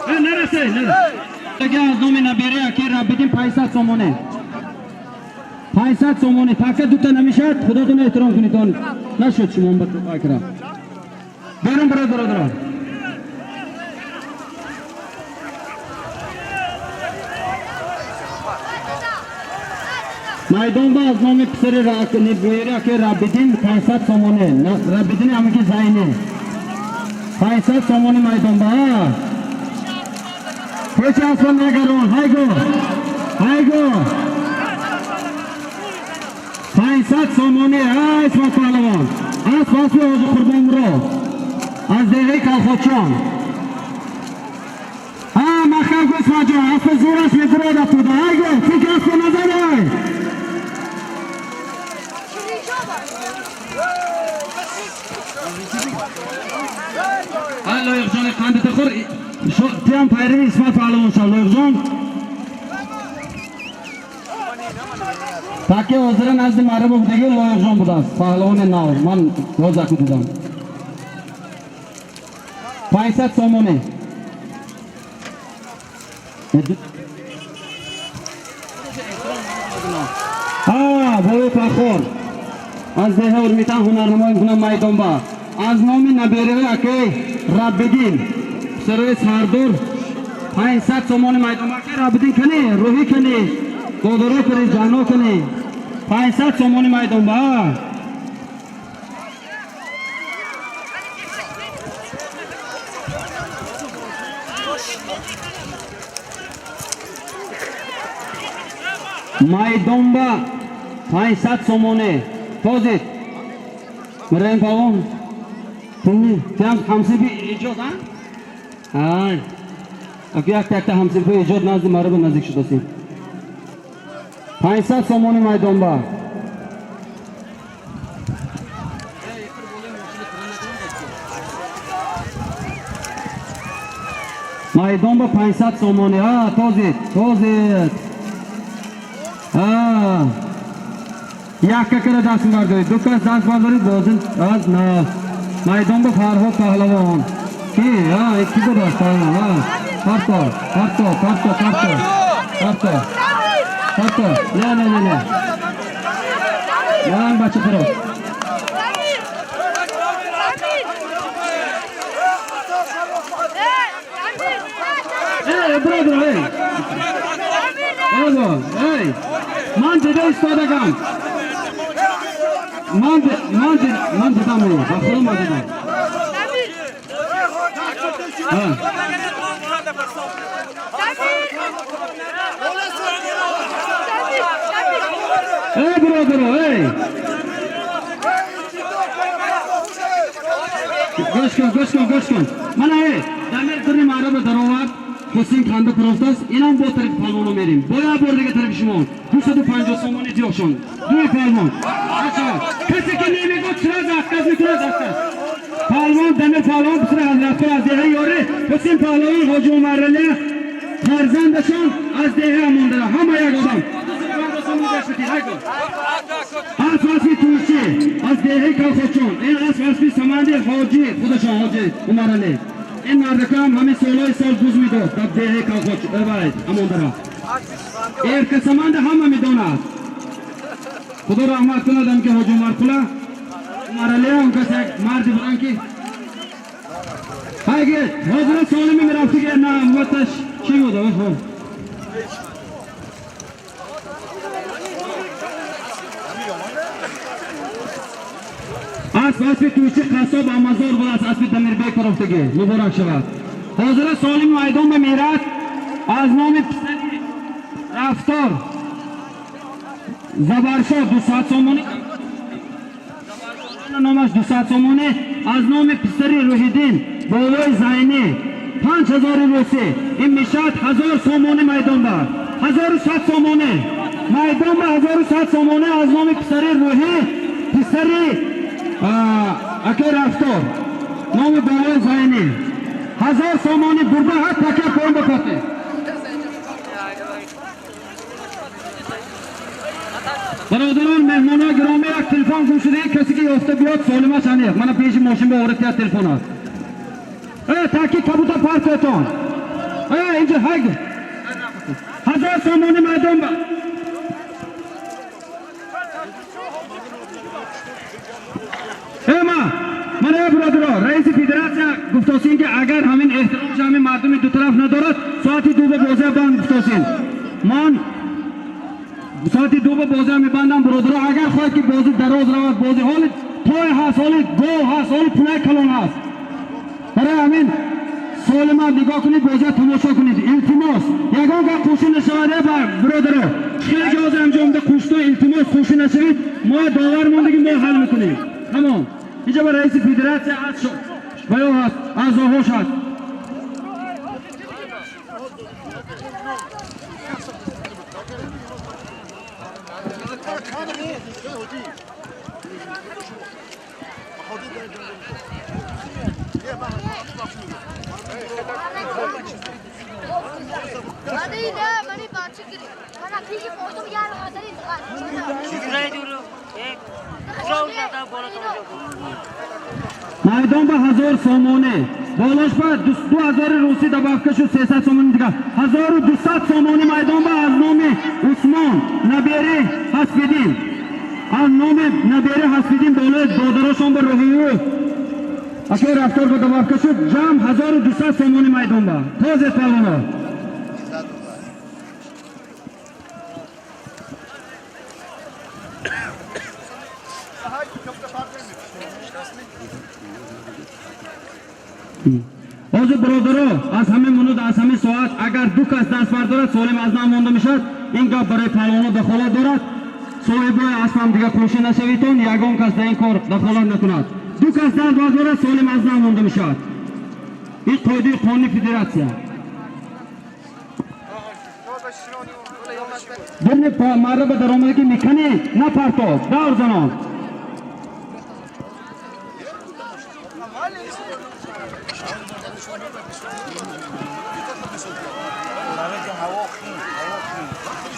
Э, нарасе, нарасе. Аз номи набере аки Рабидин 500 сомонӣ. 500 сомонӣ. Така дута намешавад, худотон эҳтиром кунед. Он нашуд шумо ба акрам. Берун бародарон. Майдон ба аз номи писари набере аки Рабидин 500 сомонӣ. Рабидин ҳамаки Зайни. 500 сомонӣ майдон ба. Ҳеч аслан нагарон. Ҳайго. Ҳайго. 500 сомонӣ. Ай Исмат паҳлавон. Асп аспи Ҳоҷи Қурбонмурод. Аз деҳаи Калхочон. А, маҳкам ку Исматҷон, аспи зӯраш мебурад оттуда. Ҳайго, ту ки аспо назадай. Ай Лоиқҷони қандата хӯр, тиам пайрави Исмат паҳлавон шав Лоиқҷон. Таки ҳозира назди Марабов будаги Лоиқҷон будааст, паҳлавони нав. Ман ҳозаку дидам. 500 сомонӣ. Ҳа, бои Фахор. Аз деҳа Урмитан ҳунарнамоӣ мекунам майдонба. Аз номи набераи акай Раббидин, писарои Сардор 500 сомонӣ майдонба. Акай Раббидин кани, рӯҳӣ кани, додаро кани, ҷанно кани. 500 сомонӣ майдонба. Майдонба 500 сомонӣ. Тозид. Мираим палвон. Тунни, тиам ҳамсинфи иҷод, а? Ай. Аки якта якта ҳамсинфи иҷод назди мараба наздик шудасем. 500 сомонӣ майдонба. Майдонба 500 сомонӣ. А, тозид, тозид. А. Якка кара даст бардорид, ду кас даст бардорид, бозин аз на. Майдонба Фарҳод паҳлавон. Ки? А, ки будааст паҳлавон? А, парто, парто, парто, парто. Парто. Парто. Не, не, не, не. Ман бача хуроб. Эй, бародар, эй. Бародар, эй. Ман дида истодагам. Ман ман ман дидам, ба худо ман дидам. Ҳа. Эй, бародаро, эй. Гӯш кун, гӯш кун, гӯш кун. Мана эй, Дамир дурни маъраба даровард. Ҳусин канда пурофтааст. Инам бо тарафи палвоно мерем. Бо як бор дига тарафи шумо. 250 сомонӣ диёшон. Дуи палвон. Касе ки намегӯ чира заказ мекунад заказ. Палвон Дамир палвон писари Ҳазратқул аз деҳаи Ёри, Ҳусин палвон Ҳоҷи Умаралия фарзандашон аз деҳа мондара. Ҳама як одам. 250 сомонӣ гашти. Ҳайго. Асп аспи Турчӣ аз деҳаи Калхочон. Ин асп аспи Саманди Ҳоҷи худашон Ҳоҷи Умаралӣ. Ин мардакам ҳамин солҳои сол буз медод дар деҳаи Калхоч. Эвай, ҳамондара. Эрка Саманди ҳама медонад. Худо раҳмат кунад ам ки Ҳоҷи Умарқула. Умаралӣ он кас як марди буданд ки ҳайги ҳозира солими мерафтиги на ваташ чӣ буд? Оҳо. Асп аспи Турчи қассоб Амазор будааст, аспи Дамирбек рафтаги. Муборак шавад. Ҳозира солими майдон ба мерад аз номи писари Рафтор Забаршо 200 сомонӣ. Номаш 200 сомонӣ аз номи писари Рӯҳиддин бобои Зайнӣ 5000 русӣ. Ин мешавад 1000 сомонӣ майдон ба. 1100 сомонӣ. Майдон ба 1100 сомонӣ аз номи писари Рӯҳӣ, писари Акай Рафтор, номи бобои Зайнӣ, 1000 сомонӣ бурда ҳар така поин бапате. Бародарон, меҳмонҳои гиромӣ, як телефон гум шуда, касе ки ёфта биёд, солимаш аниқ. Мана пеши мошин ба оред, як телефон аст. Э, таки кабута партотон. Э, инҷа ҳаг. 1000 сомонӣ майдон ба. Эма, мана бародаро, раиси федератсия гуфтосин ки агар ҳамин эҳтиромш ҳамин мардуми ду тараф надорад, соати 2 ба бозия банд гуфтосин. Ман соати 2 ба бозия мебандам, бародаро, агар хоҳед ки бозӣ дароз равад, бозӣ ҳоли той ҳаст, ҳоли гов ҳаст, ҳоли пулаи калон ҳаст. Барои ҳамин солима нигоҳ кунед, бозия тамошо кунед. Илтимос, ягон гап қӯшин нашавад, бародаро. Хеле ки ҳозир анҷомда қӯшто, илтимос қӯшин нашавед, мо довар мондагӣ мо ҳал мекунем. Тамом. Инҷа ба раиси федератсия ҳаст, ва ё ҳаст, аъзоҳош ҳаст. Майдон ба 1000 сомонӣ, болош ба 2000 русӣ добавка шуд, 300 сомонӣ дигар, 1200 сомонӣ майдон ба аз номи Усмон Набери Ҳасбиддин, аз номи Набери Ҳасбиддин болои додарошон ба Рӯҳию акай Рафтор ба добавка шуд, ҷамъ 1200 сомонӣ майдон ба. Тозе палвоно. Ҳозир бародаро, аз ҳамин минут, аз ҳамин соат агар ду кас даст бардорад, солим аз нам монда мешавад. Ин гап барои палвоно дахолат дорад. Соҳибои аспам дигар қӯшин нашавитон, ягон кас дар ин кор дахолат накунад. Ду кас даст бардорад, солим аз нам монда мешавад. Ин қоидаи қонуни федератсия. Дурни марра ба даромадагӣ меканӣ, напарто, давр занон.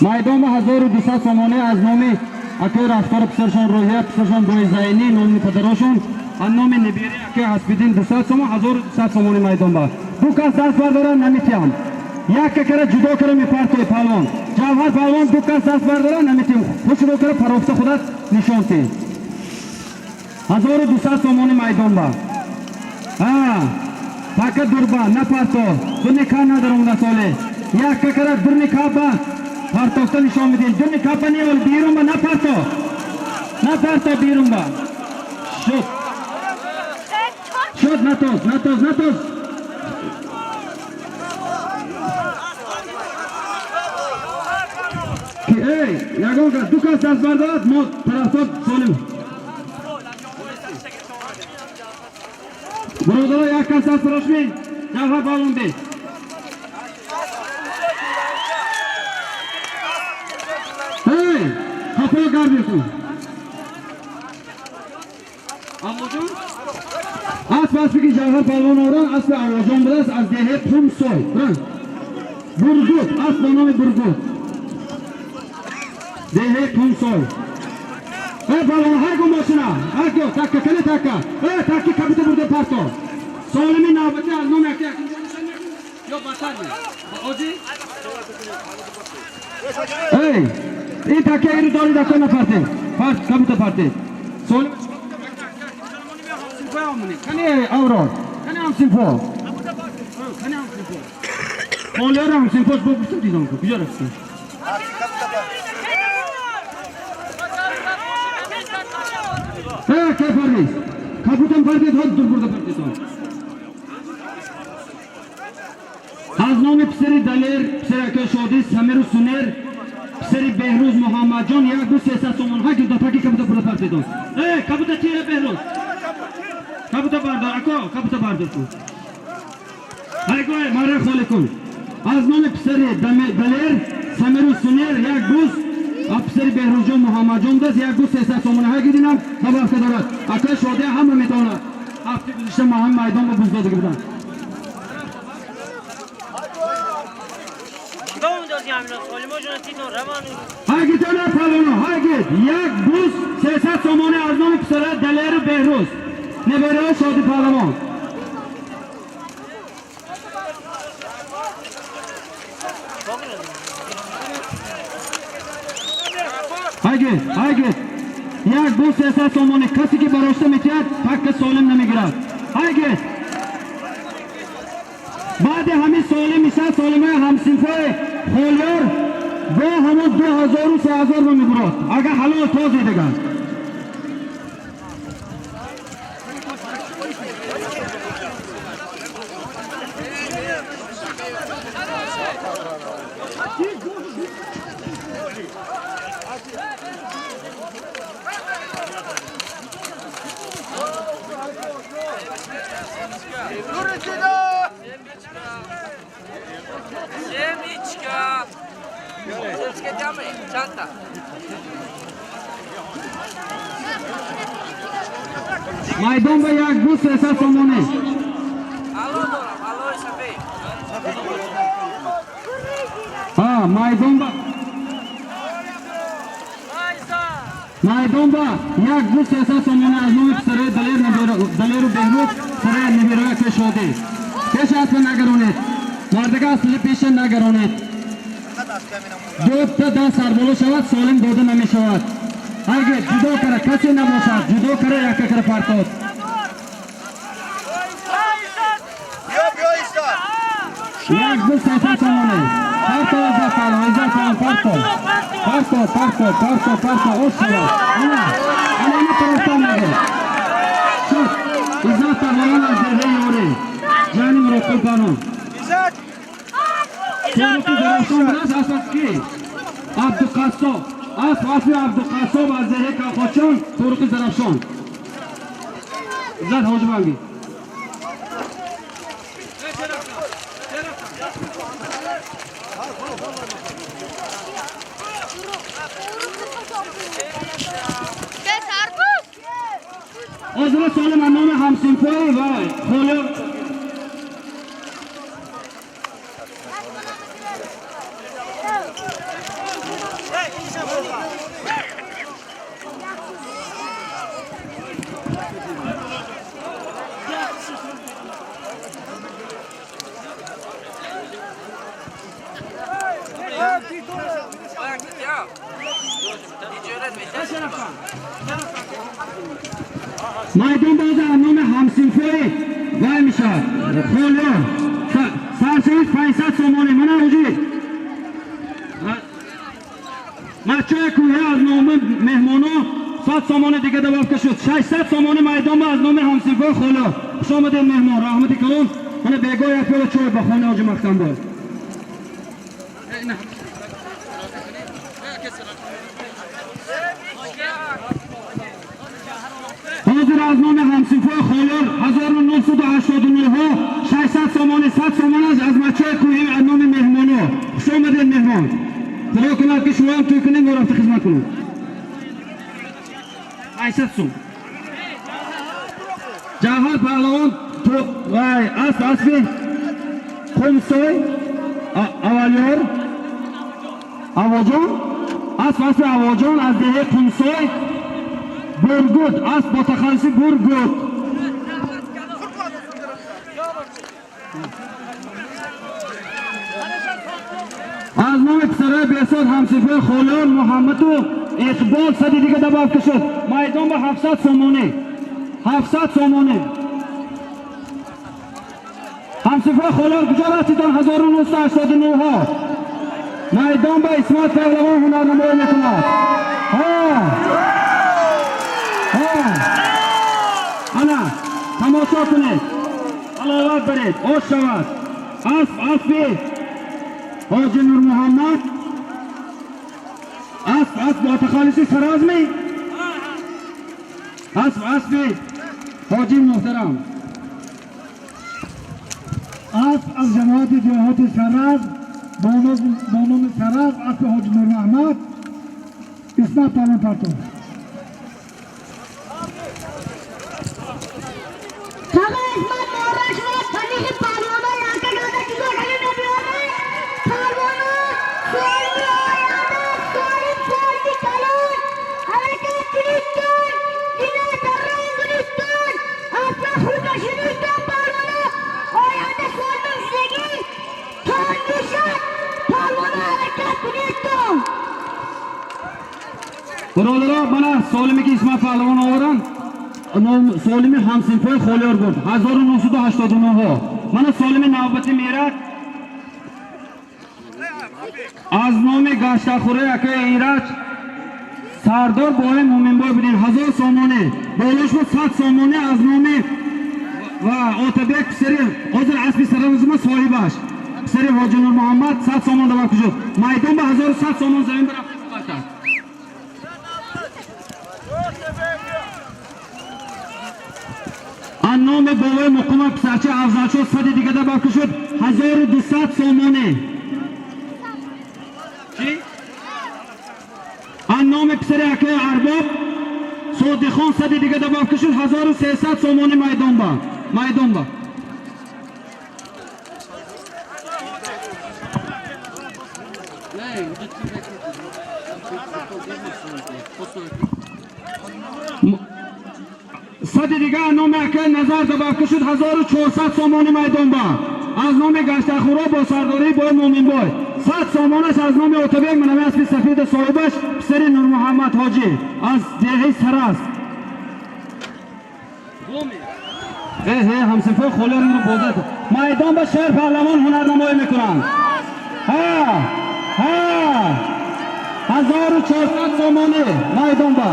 Майдон ба 1200 сомонӣ аз номи акои Рафтори, писаршон Рӯҳия, писаршон Бои Зайнӣ, номи падарошон, аз номи Нибири акои Ҳасбиддин 200 сомон, 1200 сомонӣ майдон ба. Ду кас даст бардорад, наметиҳам. Як кара ҷудо кара мепартои палвон. Ҷавҳар палвон, ду кас даст бардорад, наметиҳам. Хушро кара парофта худат нишон тиҳ. 1200 сомонӣ майдон ба. Така дурба, напарто, дуни ка надорам насоле. Як кара дурни каба партофта нишон медиҳем. Дурни каба неол берун ба напарто. Напарто берун ба. Шуд. Шуд, натоз, натоз, натоз. Ки эй, ягон кас, ду кас даст бардорад, мо тарафдор солим. Бародаро, як кас даст бардошми, Ҷавҳар палвон бе. Эй, қапо гард мекун. Аввоҷон? Асп аспи ки Ҷавҳар палвон оран, аспи Аввоҷон будааст аз деҳаи Қумсой. Бургут, асп ба номи Бургут. Деҳаи Қумсой. Эй палвон, ҳар гу мошина, ҳар гу, такка, кане такка. Эй, такки кабута бурда парто. Солими навбатӣ аз номи аки Акимҷон нишон мекун ё баттар ми? Ози? Эй, ин такка иро дори дако напарте. Парт, кабута парте. Солим кане авро. Кане ҳамсинфо. Кане ҳамсинфо. Холиёро ҳамсинфош бо гуфтам дидам ку. Куҷо рафтӣ? Э, ке парвиз. Кабутам партед, ҳод дур бурда партедон. Аз номи писари Далер, писари акои Шодӣ, Самиру Сунер, писари Беҳрӯз Муҳаммадҷон, як ду 300 сомон. Ҳа гирда таки кабута бурда партедон. Э, кабута тира Беҳрӯз. Кабута бардор, ако, кабута бардор кун. Ҳайгой, мара холӣ кун. Аз номи писари Далер, Самиру Сунер, як буз, Писари Беҳрӯзҷон Муҳаммадҷон даст як гуз 300 сомона ҳагидинам добавка дорад. Акай Шодия ҳама метавонад. Ҳафти гузашта ма ҳамин майдон ба буз додагӣ буданд. Ҳагитона палоно ҳагид як буз 300 сомона аз номи писара Далеру Беҳрӯз небераи Шоди паҳлавон. Ҳагид, ҳагид як буз 300 сомона касе ки барошта метиҳад пакка солим намегирад. Ҳагид баъди ҳамин солим мешавад солимаи ҳамсинфои Холёр бо ҳамон 2000 3000 ро мебурад агар ҳалол този дигар. Майдон ба як буз 300 сомонӣ. Ҳа, майдон ба як буз 300 сомонӣ аз номи писарои Далеру Беҳрӯз, писарои небераи акаи Шодӣ. Пеш аспа нагаронед. Мардага аспи пеша нагаронед. Дута даст сарболо шавад, солим дода намешавад. Ҳаргиз ҷудо кара касе набошад, ҷудо кара якка кара партод. Як буз 300 сомонӣ. Парто Иззат паҳлавон, Иззат паҳлавон, парто. Парто, парто, парто, парто, ош шавад. Ана, ана ина тарафтон мегӯяд. Шуд. Иззат паҳлавон аз деҳаи Ёрӣ. Ҷани Муродқул паҳлавон. Торуқи Зарафшон будааст, асп аз ки? Абдуқассоб. Асп аспи Абдуқассоб аз деҳаи Кавхочон, Торуқи Зарафшон. Иззат Ҳоҷибанги. Ҳозира солим аз номи ҳамсинфои ва Холиёр майдон боз аз номи ҳамсинфои вай мешавад. Холиёр саршавиш 500 сомонӣ. Мана ҳоҷи мачои кӯҳӣ аз номи меҳмоно 100 сомонӣ дига добавка шуд. 600 сомонӣ майдон аз номи ҳамсинфои Холиёр. Хуш омадед меҳмон, раҳмати калон. Мана бегоҳ як пиёла чой ба хонаи ҳоҷи Маҳкамбой. Ҳозир аз номи ҳамсинфои Холиёр 1989 600 сомонӣ, 100 сомон аз мачои кӯҳӣ аз номи меҳмоно. Хуш омадед меҳмон. Худо кунад ки шумоам тӯй кунед, мо рафта хизмат кунем. 800 сум. Ҷавҳар паҳлавон вай асп аспи Қумсой Аввалёр Авоҷон асп аспи Авоҷон аз деҳаи Қумсой Бургут асп бо тахаллуси Бургут. Аз номи писарои Беҳсод ҳамсинфои Холиёр Муҳаммаду Иқбол сади дига добавка шуд. Майдон ба 700 сомонӣ. 700 сомонӣ. Ҳамсинфои Холиёр куҷо рафтидон 1989-ҳо? Майдон ба Исмат паҳлавон ҳунарнамоӣ мекунад. Ҳа! Ҳа! Ана, тамошо кунед. Ҳаловат баред, ош шавад. Асп аспи Ҳоҷи Нурмуҳаммад. Асп асп бо тахаллуси Саразмӣ. Асп аспи ҳоҷи муҳтарам. Асп аз ҷамоати деҳоти Саразм бо номи Саразм аспи Ҳоҷи Нурмуҳаммад. Исмат палвон партов. Бародаро, мана Солиме ки Исмат паҳлавон оваранд, Солими ҳамсинфои Холиёр бурд 1989. Мана Солими навбати мерад аз номи гаштахӯраи акаи Ираҷ сардор бои Муминбой будем 1000 сомонӣ, болош буд 100 сомонӣ аз номи ва Отабек писари ҳозир аспи саранозима соҳибаш писари Ҳоҷи Нурмуҳаммад 100 сомон давар кушод. Майдон ба 1100 сомон замин барафт. Аз номи бобои Муқима писарча Афзалшо 100 дига давар кушод 1200 сомонӣ. Чӣ? Аз номи писари акаи Арбоб Содихон 100 дига давар кушод 1300 сомонӣ майдон ба. Майдон ба. 100 дига аз номи акаи Назар давар кушод 1400 сомонӣ майдон ба. Аз номи гаштахӯро бо сардории бой Муминбой 100 сомонаш аз номи Отабек манами аспи сафеда соҳибаш писари Нурмуҳаммад ҳоҷӣ аз деҳаи Сарас. Э ҳамсинфои Холиёр инро бозад. Майдон ба шер паҳлавон ҳунарнамоӣ мекунанд. Ҳа ҳа 1400 сомонӣ майдон ба.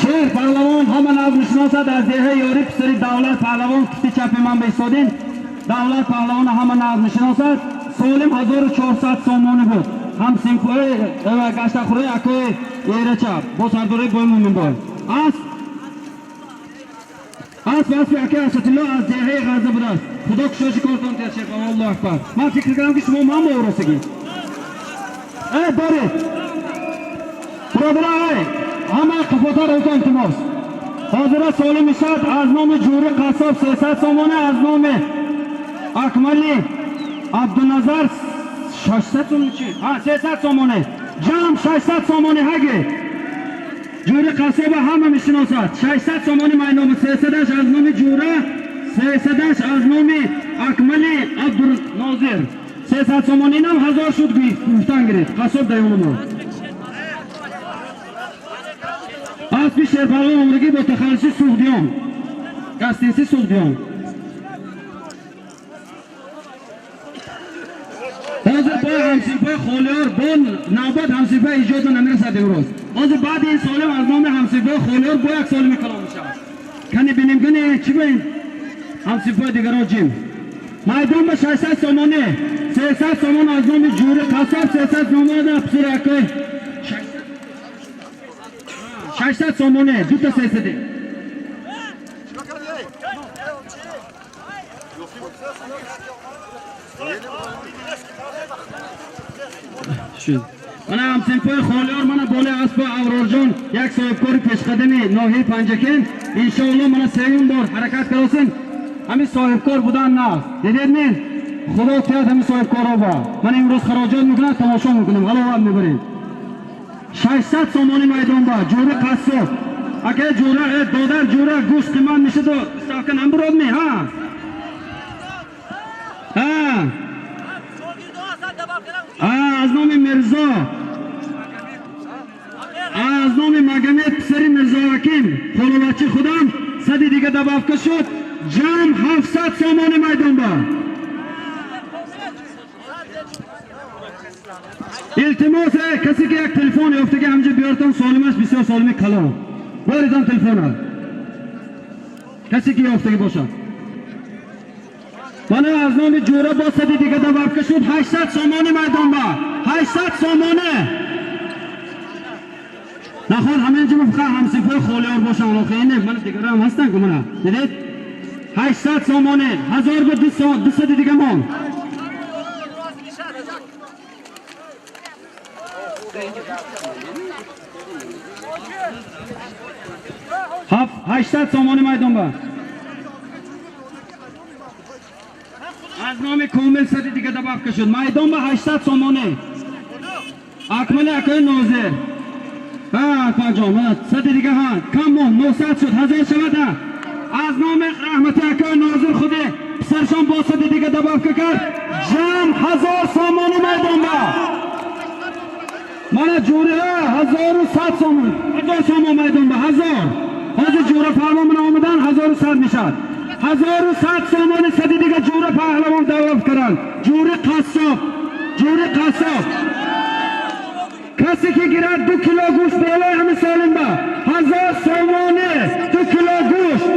Шер паҳлавон ҳама нав мешиносад аз деҳаи Ёрӣ писари Давлат паҳлавон кишти чапи ман беистодин. Давлат паҳлавона ҳама нав мешиносад. Солим 1400 сомонӣ буд. Ҳамсинфои гаштахӯраи акои Эрача бо сардории бой Муминбой. Асп аспи акаи Асатилло аз деҳаи Ғаза будааст. Худо кушоши кортон тиҳад шер паҳлавон. Аллоҳу акбар. Ман фикр кардам ки шумо ман бо оросагӣ. Э доред. Бародаро, ай ҳама қафотар отон илтимос. Ҳозира Солим мешавад аз номи Ҷури Қассоб 300 сомонӣ, аз номи Акмали Абдуназар 600 сомонӣ чӣ? Ҳа, 300 сомонӣ. Ҷамъ 600 сомонӣ ҳаги. Ҷури Қассоба ҳама мешиносад. 600 сомонӣ майдон, 300-аш аз номи Ҷура, 300-аш аз номи Акмали Абдунозир. 300 сомонӣ инам 1000 шуд гуфтан гирифт. Қассоб даёнумо. Аспи шерпаҳлавон омадагӣ бо тахаллуси Суғдиён. Гастинси Суғдиён. Ҳозир бо ҳамсинфои Холиёр бо навбат ҳамсинфои иҷодро намерасад имрӯз. Ҳозир баъди ин Солим аз номи ҳамсинфои Холиёр бо як Солими калон мешавад. Кани бинем кани чӣ ба ин ҳамсинфои дигаро ҷим. Майдон ба 600 сомонӣ, 300 сомон аз номи Ҷури Қассоб, 300 сомон аз писари акои 600 сомонӣ, дута 300. Мана ҳамсинфои Холиёр, мана болои аспи Аврорҷон, як соҳибкори пешқадами ноҳияи Панҷакент. Иншоалло мана сеюм бор ҳаракат каросин. Ҳамин соҳибкор будан наст. Дидед мин? Худо тиҳад ҳамин соҳибкорро ба. Мана имрӯз хароҷот мекунад, тамошо мекунем, ҳаловат мебарем. 600 сомонӣ майдон ба Ҷури Қассоб. Акай Ҷура, додар Ҷура, гӯшт қимат мешуду ставка намбурод ми, ҳа? Ҳа? Аз номи Мирзо, аз номи Магомед писари Мирзоҳаким холовачи худам 100 дига добавка шуд, ҷамъ 700 сомонӣ майдон ба. Илтимос, касе ки як телефон ёфтаги ҳамҷа биёртон, Солимаш бисёр Солими калон. Боридон телефона. Касе ки ёфтаги бошад. Мана аз номи Ҷура бо 100 дига добавка шуд, 800 сомонӣ майдон ба. 800 сомонӣ. Наход ҳамин ҷо фақат ҳамсинфои Холиёр бошанд, охи ин мана дигарам ҳастанд ку мана. Дидед? 800 сомонӣ 1000 ба 200 дига мон. Ҳафт 800 сомонӣ майдон ба. Аз номи Комил сади дига добавка шуд. Майдон ба 800 сомонӣ. Акмали акои Нозир. Ҳа, Акмалҷон, мана сади дига ҳа, кам мон 900 шуд, 1000 шавад ҳа. Аз номи раҳмати акои Нозир худи писаршон бо сади дига добавка кард. Ҷамъ 1000 сомонӣ майдон ба. Мана ҷӯриҳа 1100 сомон, 1000 сомон майдон ба 1000. Ҳозир ҷӯра паҳлавон мана омадан 1100 мешавад. 1100 сомони сади дига ҷӯра паҳлавон добавка карданд. Ҷӯри қассоб, ҷӯри қассоб. Касе ки гирад 2 кило гӯшт болои ҳами солим ба 1000 сомонӣ 2 кило гӯшт.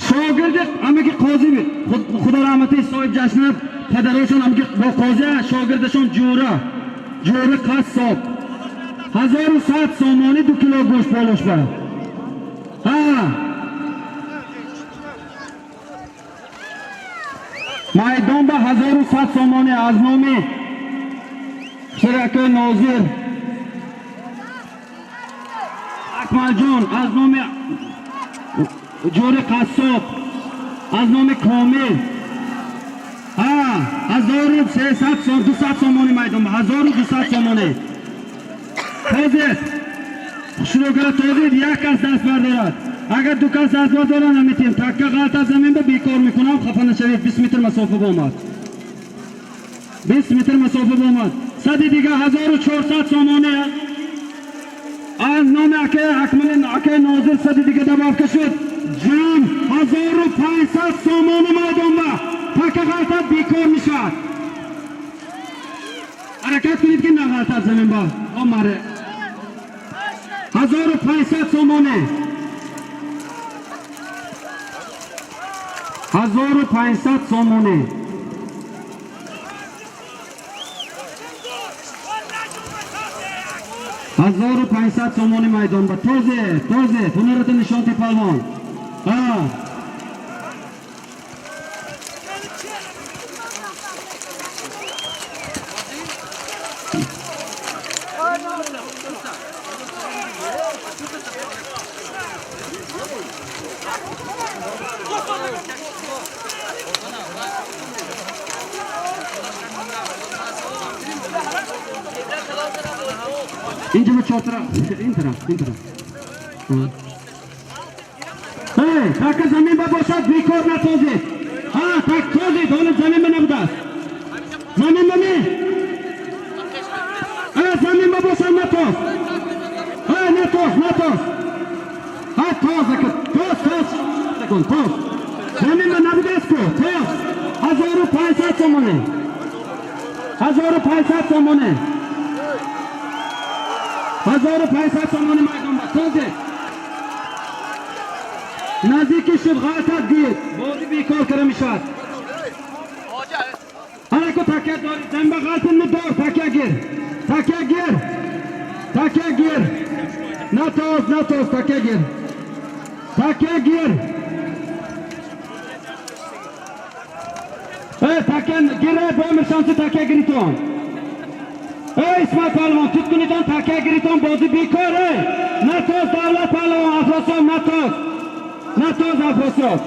Шогирди ҳамаки қозӣ худо раҳмати соҳиб ҷашнат падарошон ҳамаки бо қозӣ шогирдашон ҷӯра, ҷӯри қассоб. 1100 сомонӣ 2 кило гӯшт болош ба. Ҳа. Майдон ба 1100 сомонӣ аз номи ширакои Нозир Акмалҷон, аз номи ҷӯри қассоб, аз номи Комил. Ҳа, 1300 сом, 200 сомонӣ майдон ба 1200 сомонӣ. Тозед. Хушрӯ тозед, як кас даст бардорад. Агар ду кас даст бардорад наметиҳем. Такка ғалт аз замин ба бекор мекунам, хафа нашавед. 20 метр масофа бомад. 20 метр масофа бомад. Сади дига 1400 сомонӣ аз номи акаи Акмали акаи Нозир сади дига добавка шуд. Ҷамъ 1500 сомонӣ майдон ба. Такка ғалтад бекор мешавад. Ҳаракат кунед ки нағалтад замин ба. Омаре. 1500 сомонӣ. 1500 сомонӣ. 1500 сомонӣ майдон ба. Тозе, тозе, ҳунарата нишон ти палвон. Ҳа. Инҷа ба чор тараф, ин тараф, ин тараф. Эй, така замин ба бошад, бекор натозед. Ҳа, так тозед, ҳоло замин ба набудааст. Замин ба не? Э, замин ба бошад натоз. Э, натоз, натоз. Ҳа, тоз, ака, тоз, тоз. Кун, тоз. Замин ба набудааст ку, тоз. 1500 сомонӣ. 1500 сомонӣ. 1500 сомонӣ майдон ба. Тозед. Наздики шуд ғалтад гир. Бозӣ бекор кара мешавад. Ҳараку такя дорид, замин ба ғалтин дор, такя гир. Такя гир. Такя гир. Натоз, натоз, такя гир. Такя гир. Э, такя гир, бомир шанси такя гиритон. Эй, Исмоил паҳлавон, тут кунитон, такя гиритон, бозӣ бекор, эй. Натоз, Давлат паҳлавон, Афросиёб, натоз. Натоз, Афросиёб.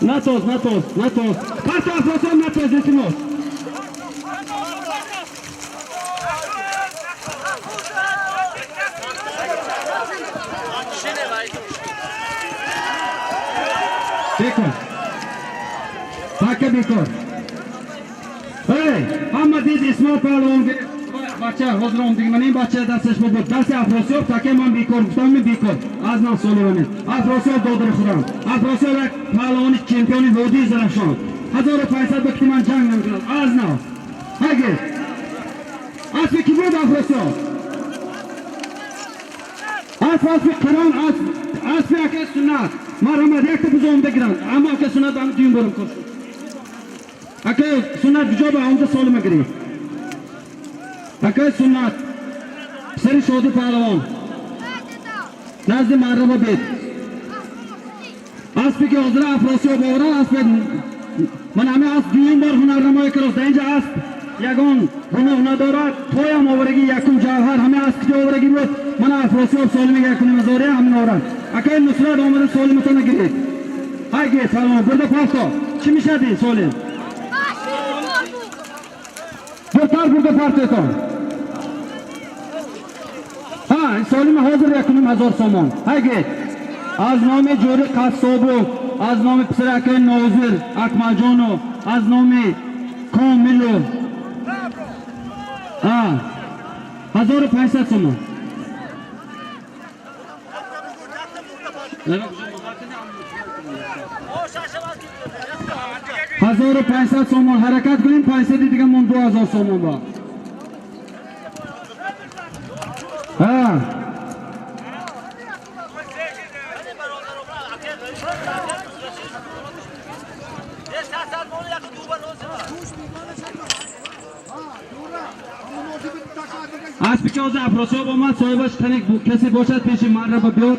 Натоз, натоз, натоз. Парто Афросиёб, натоз, илтимос. Бекор. Така бекор. Эй, ҳама дид Исмоил паҳлавон бача ҳозир омдиги ман ин бача дасташ буд. Дасти Афросиёб таке ман бекор гуфтам, бекор. Аз нав солимамед. Афросиёб додари худам. Афросиёб як паҳлавони чемпиони водии Зарафшон. 1500 ба ки ман ҷанг намекунад. Аз нав. Ҳагир. Аспи ки буд Афросиёб? Асп аспи қирон, асп аспи акаи Суннат. Марҳамат, якта бузо омда гиранд. Аммо акаи Суннат ам дуюм борам кор шуд. Акаи Суннат куҷо ба омда солима гирӣ? Акаи Суннат, писари Шоди паҳлавон. Назди марраба бед. Аспе ки ҳозира Афросиёб оварад, аспе ман ҳамин асп дуюм бор ҳунарнамоӣ кард. Дар инҷа асп ягон гуноҳ надорад. Тоям оварагӣ якум ҷавҳар ҳамин асп ки оварагӣ буд. Ман Афросиёб солими якуним ҳазория ҳамин оварад. Акай Нусрат омада солиматона гиред. Ҳай гиред салом бурда пафто. Чӣ мешади солим? Буртар бурда партетон. Ҳа, солими ҳозир 1500 сомон. Ҳай гиред. Аз номи ҷӯри Қассобу, аз номи писаракаи Нозир Акмалҷону, аз номи Комилу. Ҳа, 1500 сомон. 1500 сомон ҳаракат кунем, 500 дига мон 2000 сомон ба. Ҳа. Аспи ки ҳозир Афросиёб омад, соҳибаш қане касе бошад пеши марраба биёд.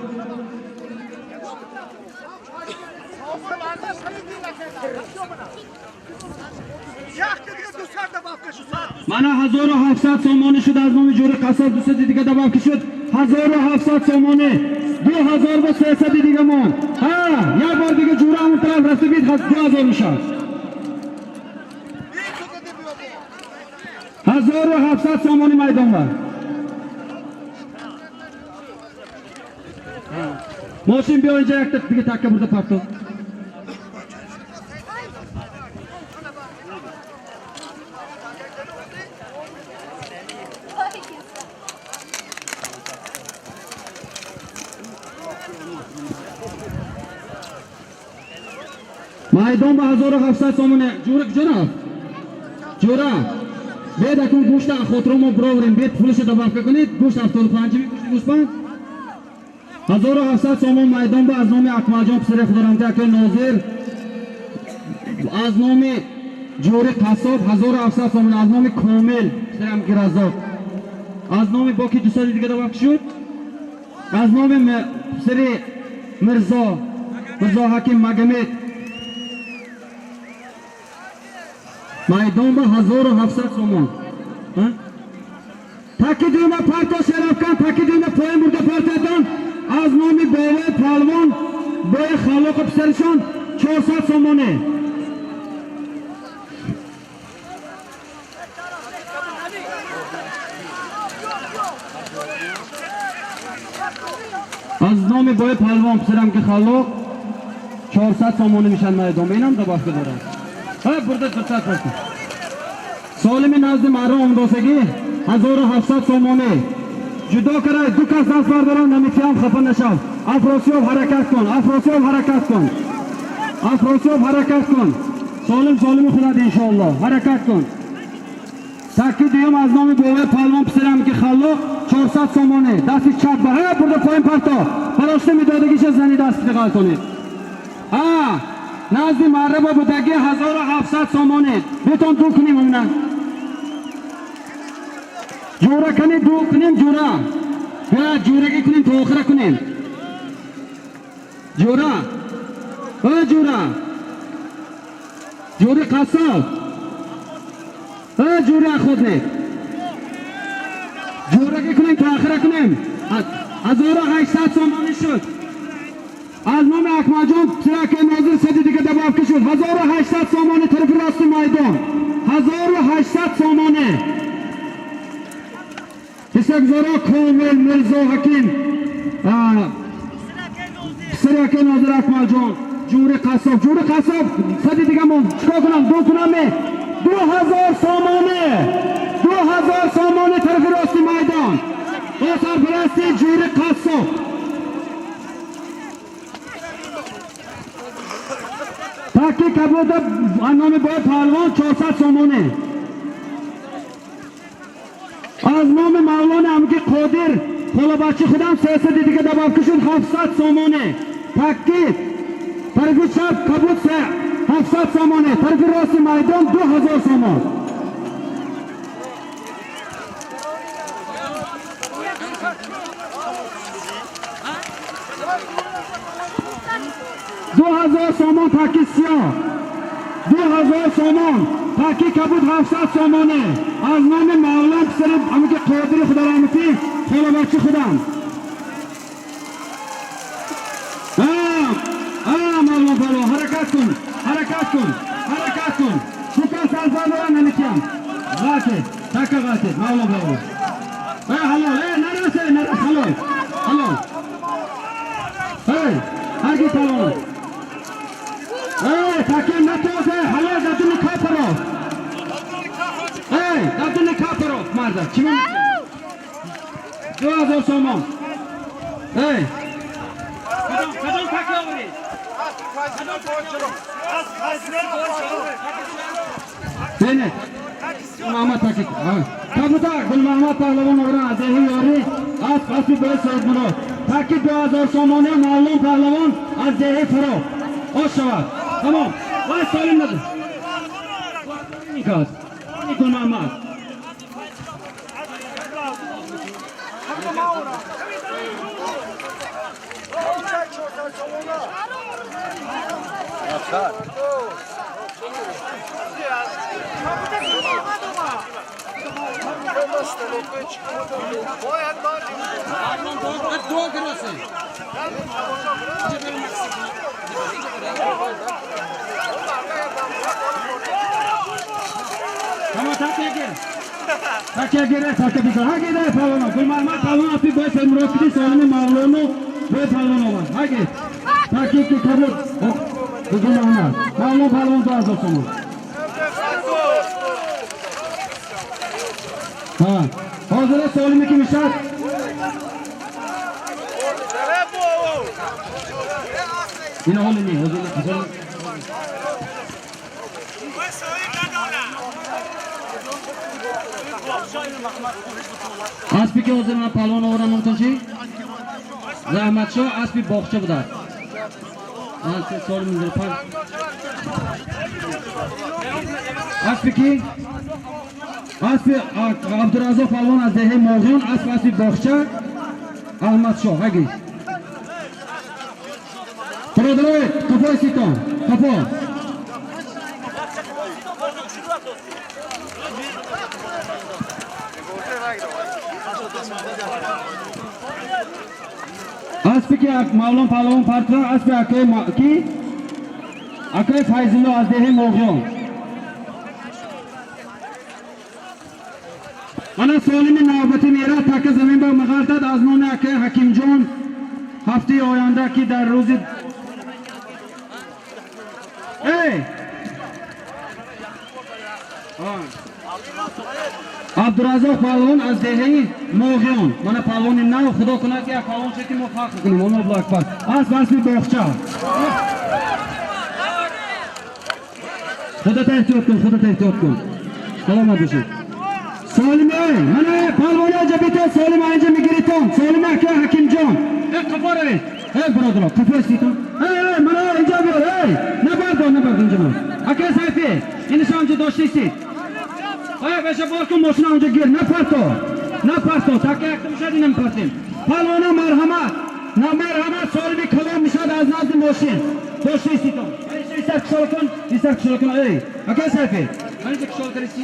Мана 1700 сомонӣ шуд аз номи ҷӯри Қассоб, 200 дига добавка шуд. 1700 сомонӣ. 2300 дига мон. Ҳа, як бор дига ҷӯра ҳамон тараф рафта бид, 2000 мешавад. 1700 сомонӣ майдон бар. Мошин биё инҷа якта дига такка бурда партов. Майдон ба 1700 сомонӣ. Ҷӯра куҷо рафт? Ҷӯра. Бед акун гӯшта хотиромо бироварем, бед пулаша добавка кунед, гӯшт 75 гӯшти гӯспанд. 1700 сомон майдон ба аз номи Акмалҷон писари Худорамти акои Нозир, аз номи ҷӯри Қассоб 1700 сомон, аз номи Комил писари Амки Раззоқ, аз номи боки 200 дига добавка шуд, аз номи писари Мирзо, Мирзо Ҳаким Магомед. Майдон ба 1700 сомон. Таки дуюма парто Шарафкан, таки дуюма поин бурда партиятон аз номи бовои палвон бои Халоқу писаришон 400 сомонӣ. Аз номи бои палвон писарам ки Халоқ 400 сомонӣ мешанд майдон. Инам добавка дорад. Ҳа, бурда 200 парто. Солими назди маҳрум омдосагӣ 1700 сомонӣ. Ҷудо карай ду кас даст бардоранд, намитиям хафа нашав. Афросиёб ҳаракат кун, Афросиёб ҳаракат кун. Афросиёб ҳаракат кун. Солим солими худат иншоаллоҳ. Ҳаракат кун. Таки дуюм аз номи бовои палвон писарам ки Халоқ 400 сомонӣ. Дасти чап ба ҳа бурда поин парто. Барошта медодагиша зани даст ғалтонед. Ҳа, назди марраба будагӣ 1700 сомонӣ. Битон ду кунем умна. Ҷӯра кани ду кунем ҷӯра. Бия ҷӯрагӣ кунем то охира кунем. Ҷӯра. Ой ҷӯра. Ҷӯри Қассоб. Ой ҷӯри охотник. Ҷӯрагӣ кунем то охира кунем. 1800 сомонӣ шуд. Аз номи Акмалҷон писараки Нозир сади дига добавка шуд. 1800 сомонӣ тарафи рости майдон. 1800 сомонӣ. Ҳиссагузоро Комил Мирзо Ҳаким, писараки Нозир Акмалҷон, ҷӯри Қассоб, ҷӯри Қассоб сади дига мон. Чикор кунам? Ду кунам ме? 2000 сомонӣ. 2000 сомонӣ тарафи рости майдон. Бо сарпарасти ҷӯри Қассоб. Таки кабуда аз номи бои паҳлавон 400 сомонӣ. Аз номи Мавлони Амки Қодир холабачи худам 300 дига добавка шуд 700 сомонӣ. Таки тарафи чап кабуд 700 сомонӣ, тарафи рости майдон 2000 сомон. сиёҳ 2000 сомон, таки кабуд 700 сомоне аз номи Мавлон писари ҳамаки Қодири Худораҳматӣ, холабачи худам. Мавлон палвон, ҳаракат кун, ҳаракат кун, ҳаракат кун. Шукан сарзардора наметиям. Ғалтед, така ғалтед, Мавлон палвон. Ҳалол, нарасе, нарас, ҳалол, ҳалол. Ҳарги палвон. Таки натозе, ҳалол дадуни капаров. Дадуни капаров, марда, чӣ 2000 сомон. Кадом таки оварид? Бене. Муҳаммад таки. Кабутар Гулмуҳаммад паҳлавон оваран аз деҳи Ёрӣ, асп аспи бои Соҳибмурод. Таки 2000 сомоне Мавлон паҳлавон аз деҳи Фароғ. Ош шавад. Тамом. Вай солим набуд. Никас. Гулмуҳаммад. Tamam, takiya gir. Takiya gir, takiya bikor. Ha gir, palvon. Gulmuhammad palvon api boy Saymurod kidi solimi Mavlonu boy palvon olmaz. Ha gir. Takiya ki kabul. Gulmuhammad. Mavlon palvon 2000 somon. Ha. Hozir solimi kim ishlat? Yine holini, hozir hozir. Аспи ки ҳозир ман палвон оварам мумкин Раҳматшоҳ аспи боғча будад. Аспи ки? Аспи Абдураззоқ палвон аз деҳаи Моғиён, асп аспи боғча Аҳмадшоҳ. Ҳаги. Бародарой, қафо иститон, қафо. Аспи ки Мавлон паҳлавон партра, аспи акаи ки? Акаи Файзулло аз деҳаи Моғиён. Мана солими навбатӣ мерад, така замин ба меғалтад аз номи акаи Ҳакимҷон ҳафтаи оянда ки дар рӯзи Абдураззоқ паҳлавон аз деҳаи Моғиён. Мана паҳлавони нав, худо кунад ки як паҳлавон шуд ки мо фахр кунем. Аллоҳу акбар. Асп аспи боғча. Худата эҳтиёт кун, худата эҳтиёт кун. Саломат бошед. Солим эй, мана паҳлавони инҷа битон, Солим инҷа мегиритон. Солим ака Ҳакимҷон. Қафо равед. Бародаро, қафо иститон. Мана инҷа биёр, набардор, набардор инҷа ман. Ака Сайфи, инишо инҷа доштистед. Беша бор кун, мошина онҷа гир, напарто. Напарто, таки якта мешад инам партем. Палвона марҳамат. На марҳамат, солими калон мешад аз назди мошин. Доштиститон. Истар кушола кун, истар кушола кун. Ака Сайфи, ман инҷа кушола кардисти?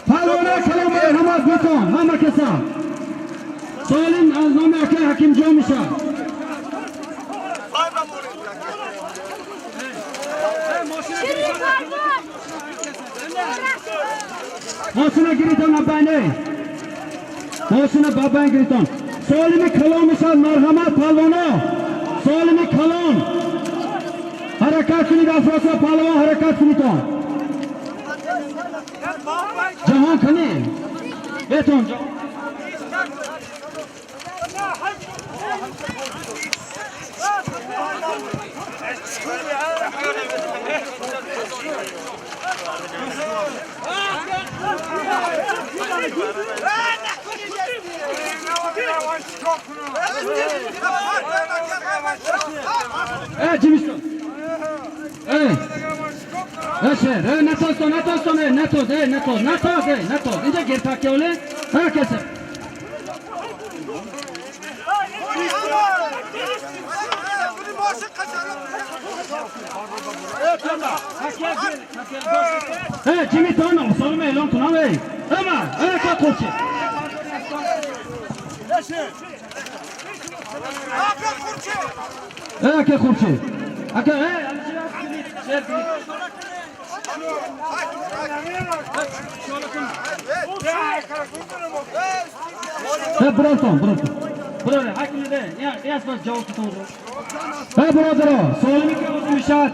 Палвона калон марҳамат битон, ҳама каса. Солим аз номи акаи Ҳакимҷон мешад. Мошина гиритон абайне. Мошина бабайн гиритон. Солими калон мешад марҳамат палвоно. Солими калон. Ҳаракат кунед афросо палвон, ҳаракат кунитон. Ҷаҳон кунӣ. Бетон ҷаҳон. Cimiston. Şer, netoz, netoz, netoz, netoz, netoz, netoz. İnce geri takya öyle. Herkese. Эй, чӣ метавонам солим эълон кунам, эй? Эма, эй, ка қурчи. Эй, ака қурчи. Ака, эй, шер кунед. Эй, биротон, биротон. Бироре, ҳай кунед, эй, аз бас ҷавоб тутон. Эй, бародаро, солими ки ҳозир мешавад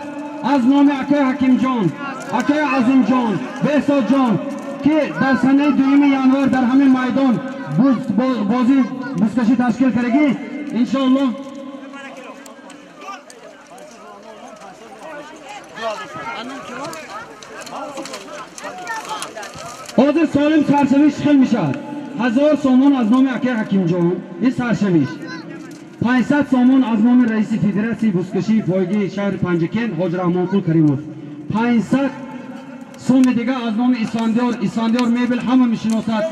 аз номи акаи Ҳакимҷон, акаи Азимҷон, Беҳсодҷон, ки дар санаи 2 январ дар ҳамин майдон бозӣ бузкашӣ ташкил кардагӣ, иншоаллоҳ. Ҳозир солим саршавиш хел мешавад. 1000 сомон аз номи акаи Ҳакимҷон, ин саршавиш. 500 сомон аз номи раиси федератсияи бузкашии пойгии шаҳри Панҷакент Ҳоҷи Раҳмонқул Каримов. 500 соми дига аз номи Исфандиёр, Исфандиёр мебел ҳама мешиносад.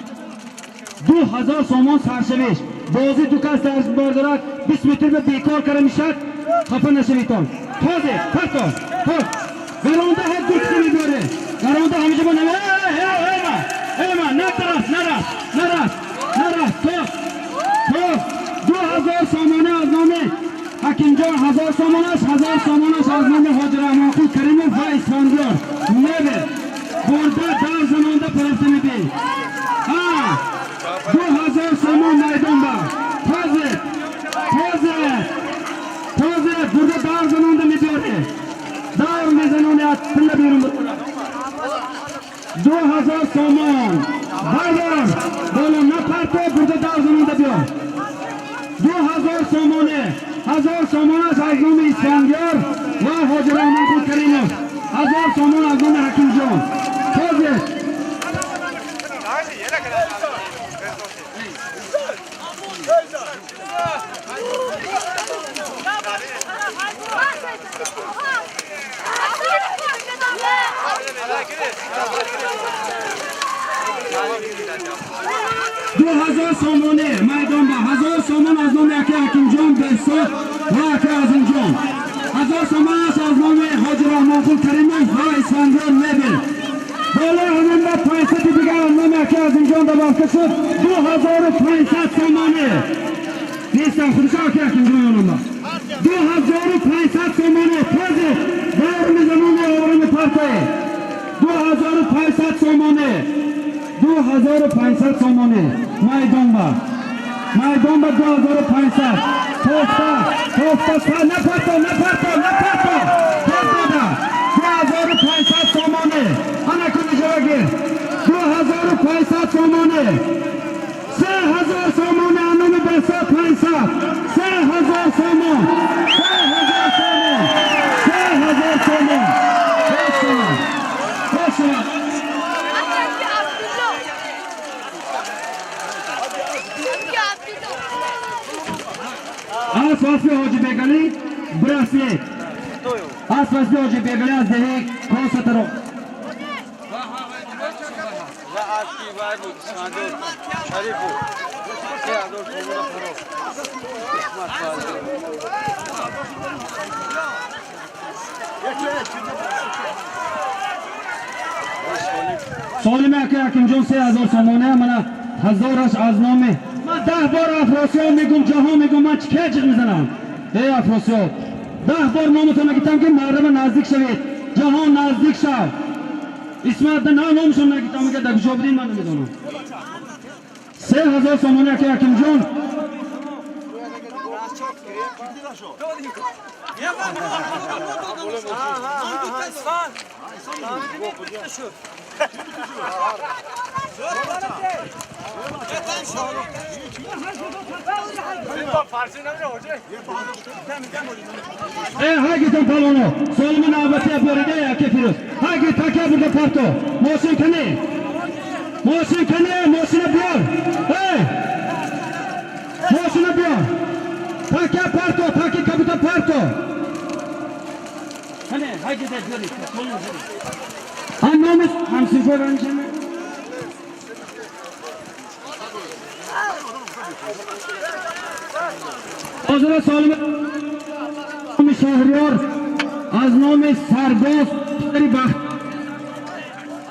2000 сомон саршавиш. Бозӣ ду кас дар бардорад, 20 метр ба бекор кара мешавад. Хафа нашавитон. Тозе, парто, тоз. Гаронда ҳар ду киси мебиёре. Гаронда ҳамиҷа ба наме. Эй, эй, эй, натарас, нарас, нарас, нарас, тоз, тоз. 2000 сомона аз номи Ҳакимҷон, 1000 сомонаш, 1000 сомонаш аз номи Ҳоҷи Раҳмонқул Каримов ва Исфандиёр. Мебел. Бурда дар замонда парафта мебӣ. 2000 сомон майдон ба. Тозе, тозе, тозе, бурда дар замонда мебиёре. Дар мезаноне аз тилла берун бикунад. 2000 сомон. Бардор, боло напарто, бурда дар замонда биёр. 2000 сомоне. 1000 сомонаш аз номи Исфандиёр ва Ҳоҷи Раҳмонқул Каримов. 1000 сомон аз номи Ҳакимҷон. Тозе. 2000 сомоне майдон ба. 1000 сомон аз номи акаи Ҳакимҷон Беҳсод ва акаи Азимҷон. 1000 сомон аст аз номи Ҳоҷи Раҳмонқул Каримов ва Исфандиёр мебел. Болои ҳамин ба 500 дигар аз номи акаи Азимҷон добавка шуд. 2500 сомоне. Нестам худша акаи Ҳакимҷон ёнам. 2500 сомоне. Тозе давр мезаноне оварами партое. 2500 сомоне. 2500 сомоне. Майдон ба. Майдон ба 2500. Тофта, тофта, напарто, напарто, напарто. Тофта. 2500 сомоне. Ана куни ҷавагир. 2500 сомоне. 3000 сомоне аноми Беҳсод 500. 3000 сомон. 3000 сомон. 3000 сомон. Бошад. Бошад. Аз васфи Ҳоҷи Бегалӣ браслет. Аз васфи Ҳоҷи Бегалӣ аз деҳаи Консатаро. Солими акаи Ҳакимҷон 3000 сомоне, мана ҳазораш аз номи ман. 10 бор Афросиёб мегум, ҷаҳон мегум, ман чӣ ҷиғ мезанам? Эй Афросиёб, 10 бор номатон нагитам ки мардама наздик шавед. Ҷаҳон наздик шав. Исмат на номашон нагитам, мега дар куҷо будин, ман намедонам. 3000 сомоне акаи Ҳакимҷон. Эй, ҳагитон палоно. Солими навбати биёрида ака Фирӯз. Ҳаги така бурда парто. Мошин кане. Мошин кане, мошина биёр. Эй! Мошина биёр. Така парто, таки кабута парто. Кане, ҳаги да биёри. Ҳам номи ҳамсинфо ранҷаме. Ҳозира солими Шаҳриёр, аз номи Сарбоз писари Бахт,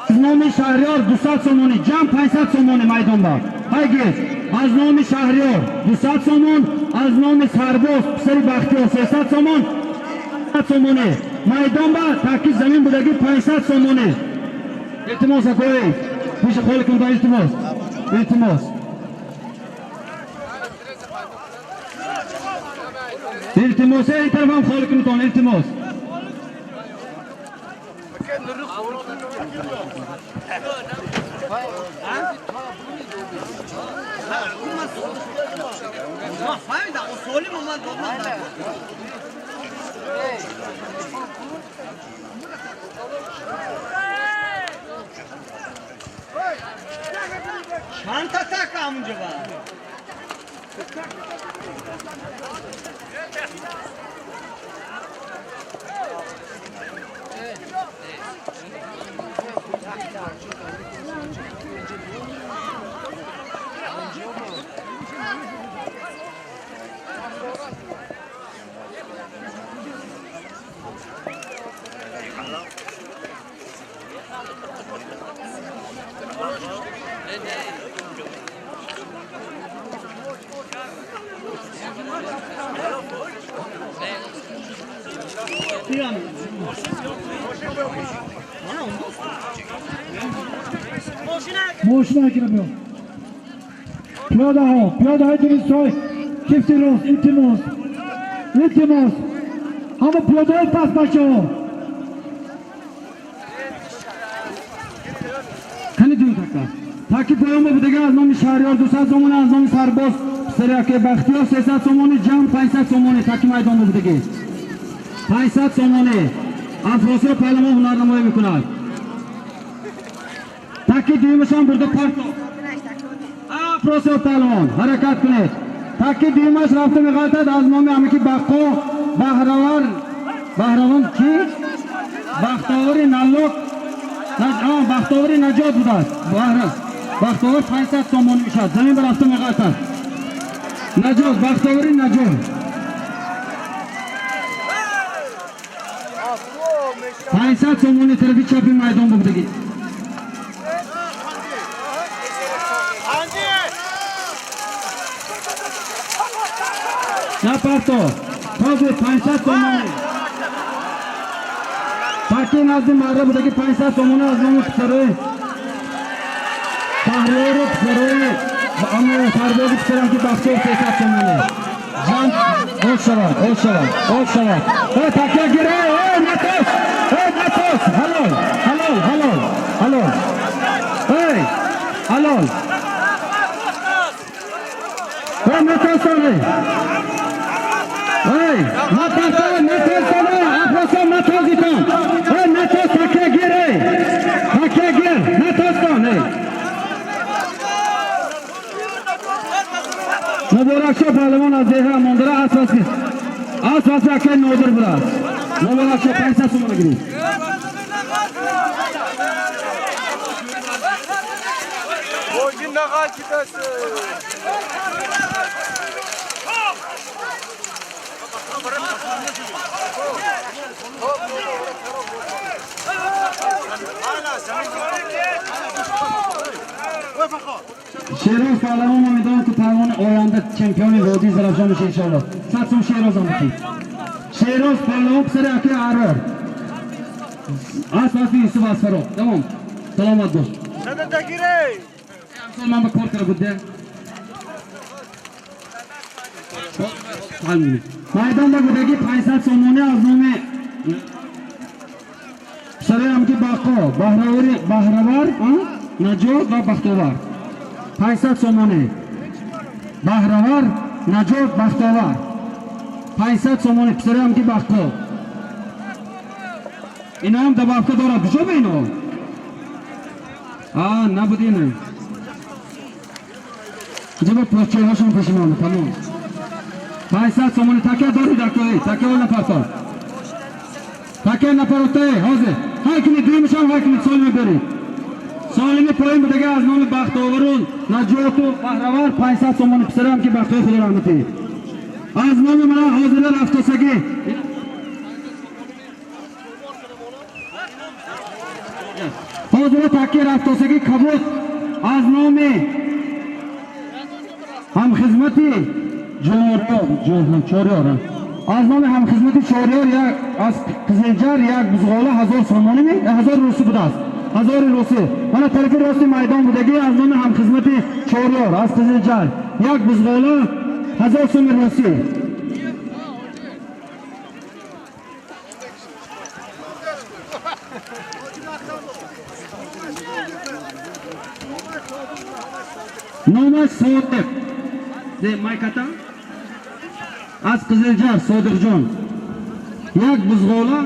аз номи Шаҳриёр 200 сомонӣ, ҷамъ 500 сомонӣ майдон ба. Ҳайгир, аз номи Шаҳриёр 200 сомон, аз номи Сарбоз писари Бахтиёр 300 сомон, 500 сомонӣ. Майдон ба таки замин будагӣ 500 сомонӣ. Илтимос, акои, пеши холи кун, илтимос. Илтимос. Илтимос, ин тарафам холи кунитон, илтимос. Чанд та така амунҷа ба? Мошина кира пиёдаҳо, пиёдаҳои дурустҳои кифти рост, илтимос, илтимос, ҳама пиёдаҳои паст, бачаҳо. Кани дуюм така. Таки поён будага аз номи Шаҳриёр 200 сомонӣ, аз номи Сарбоз писари акаи Бахтиёр 300 сомонӣ, ҷамъ 500 сомонӣ таки майдон будагӣ. 500 сомонӣ. Афросиёб паҳлавон ҳунарнамоӣ мекунад. Таки дуюмашам бурда парто. Афросиёб паҳлавон, ҳаракат кунед. Таки дуюмаш рафта меғалтад аз номи амаки Баққо Баҳравар, Баҳравон ки? Бахтовари Наллок, Бахтовари Наҷот будааст. Бахтовар 500 сомонӣ мешавад. Замин ба рафта меғалтад. Наҷот, Бахтовари Наҷот. 500 сомонӣ тарафи чапи майдон будагӣ. Напарто. Този 500 сомонӣ. Таки назди марра будаги 500 сомонӣ аз номи писарои Шаҳриёру писарои Сарбози писарам ки Бахтиёр 300 сомонӣ. Ҷамъ оз шавад, оз шавад, оз шавад. Э, такя гир, э, э, натос, э, натос, ҳалол, ҳалол, ҳалол, ҳалол. Эй, ҳалол. Э, натосон, эй. Эй, натосон, натосон, Афросиёб натозитон. Эй, натос, такя гир, эй. Такя гир, натостон, эй. Муборакшо паҳлавон аз деҳа Мондара асоси акаи Нодир будааст. Муборакшо 500 сомона гирифт. Шероз паҳлавон, мо медонам ки паҳлавони оянда чемпиони водии Зарафшон меша иншоалло. 100 сом Шерозам бикӣ. Шероз паҳлавон писари акаи Аҳрор. Асоси Юсуф Асфаров. Тамом. Саломат бош. Амсол ман ба кор кара буд де. Майдон ба будагӣ 500 сомонӣ аз номи писароям ки Бақо, Баҳравар, Наҷот ва Бахтовар. 500 сомонӣ. Баҳравар, Наҷот, Бахтовар. 500 сомонӣ писароям ки Бақо. Иноам добавка дорад. Куҷо ба ино? А, набуд ино. Куҷо ба почаҳошон пешимонда, тамом. 500 сомонӣ такя дорид акои, такя ол напарто. Такя напаротае, ҳозир. Ҳай кунед, дуюмашам ҳай кунед, солиме берид. Солими поин будаги аз номи Бахтовару Наҷоту Баҳравар 500 сомонӣ писарам ки Бахтовар Худо раҳматӣ. Аз номи мана ҳозира рафтосагӣ. Ҳозир таки рафтосаги кабуд аз номи ҳамхизмати Чориёр, аз номи ҳамхизмати Чориёр, як аз Қизилҷар, як бузғола, 1000 сомонӣ, 1000 русӣ будааст, 1000 русӣ. Мана тарафи рости майдон будагӣ, аз номи ҳамхизмати Чориёр аз Қизилҷар, як бузғола, 1000 суми русӣ. Номаш Содиқ майката аз Қизилҷар, Содиқҷон, як бузғола,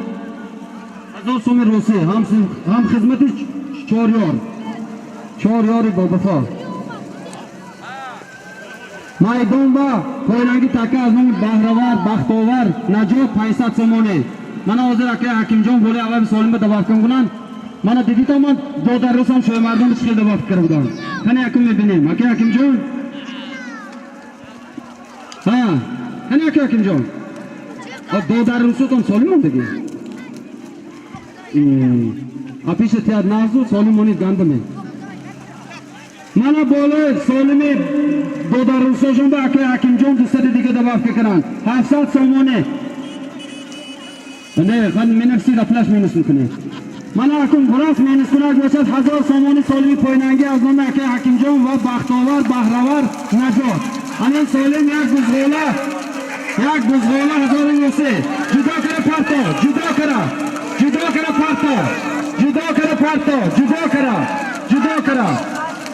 1000 суми русӣ, ҳамхизмати Чорёр, Чорёри бобафо. Майдон ба пойранги така аз номи Баҳравар, Бахтовар, Наҷот, 500 сомонӣ. Мана ҳозир акай Ҳакимҷон боли аввали солим ба добавка кунанд. Мана дидитон, ман додаррусам Шоҳмардон чӣ хел добавка карда будам. Кани, якум мебинем, акай Ҳакимҷон. Ҳа, кани, акай Ҳакимҷон, додаррусутон солим мондагӣ, апиша тият нағзу солим монид, гандаме. Мана болои солими додаррусошон ба акай Ҳакимҷон 200 дига добавка кунанд, 700 сомонӣ. Не, менависид, аплаш минус мекунед. Мана акун рафт минус кунак бошад, 1000 сомонӣ солими пойнангӣ аз номи акай Ҳакимҷон ва Бахтовар, Баҳравар, Наҷот. Ҳамин солим як бузғола, як бузғола, 1000 русӣ. Ҷудо кара парто, ҷудо кара, ҷудо кара парто, ҷудо кара парто, ҷудо кара, ҷудо кара,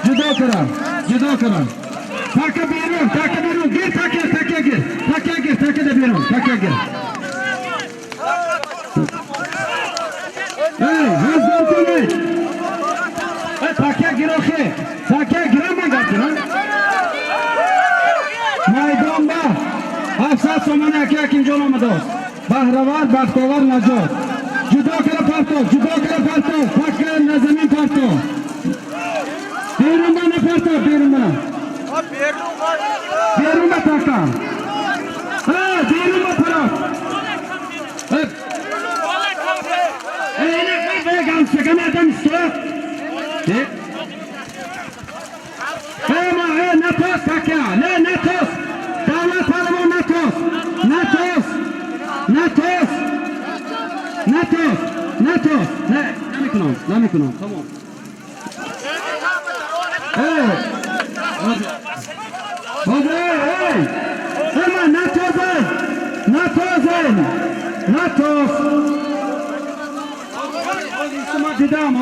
ҷудо кара, ҷудо кара. Така берун, така берун, гир, така, така гир, така гир, така да берун, така гир. Эй, 1000 сомон. Эй, така гир охе, така гирам ман гапчина. Майдон ба 700 сомони аки Ҳакимҷон омадааст. Баҳравар, Бахтовар, Наҷот. Ҷудо кара парто, ҷудо кара парто, пака на замин парто. Берун ба на парто, берун ба. Берун ба така. Эй, берун ба паро. Эй, эй, гамсаган адам исто. Эй, ма, эй, натос така, не, натос. Давлат паҳлавон, натос, натос, натос, натос, натос. Не, намекунам, намекунам. Тамом. Эй, эй, эй, эй, натозен, натозен, натос. Ма дидам.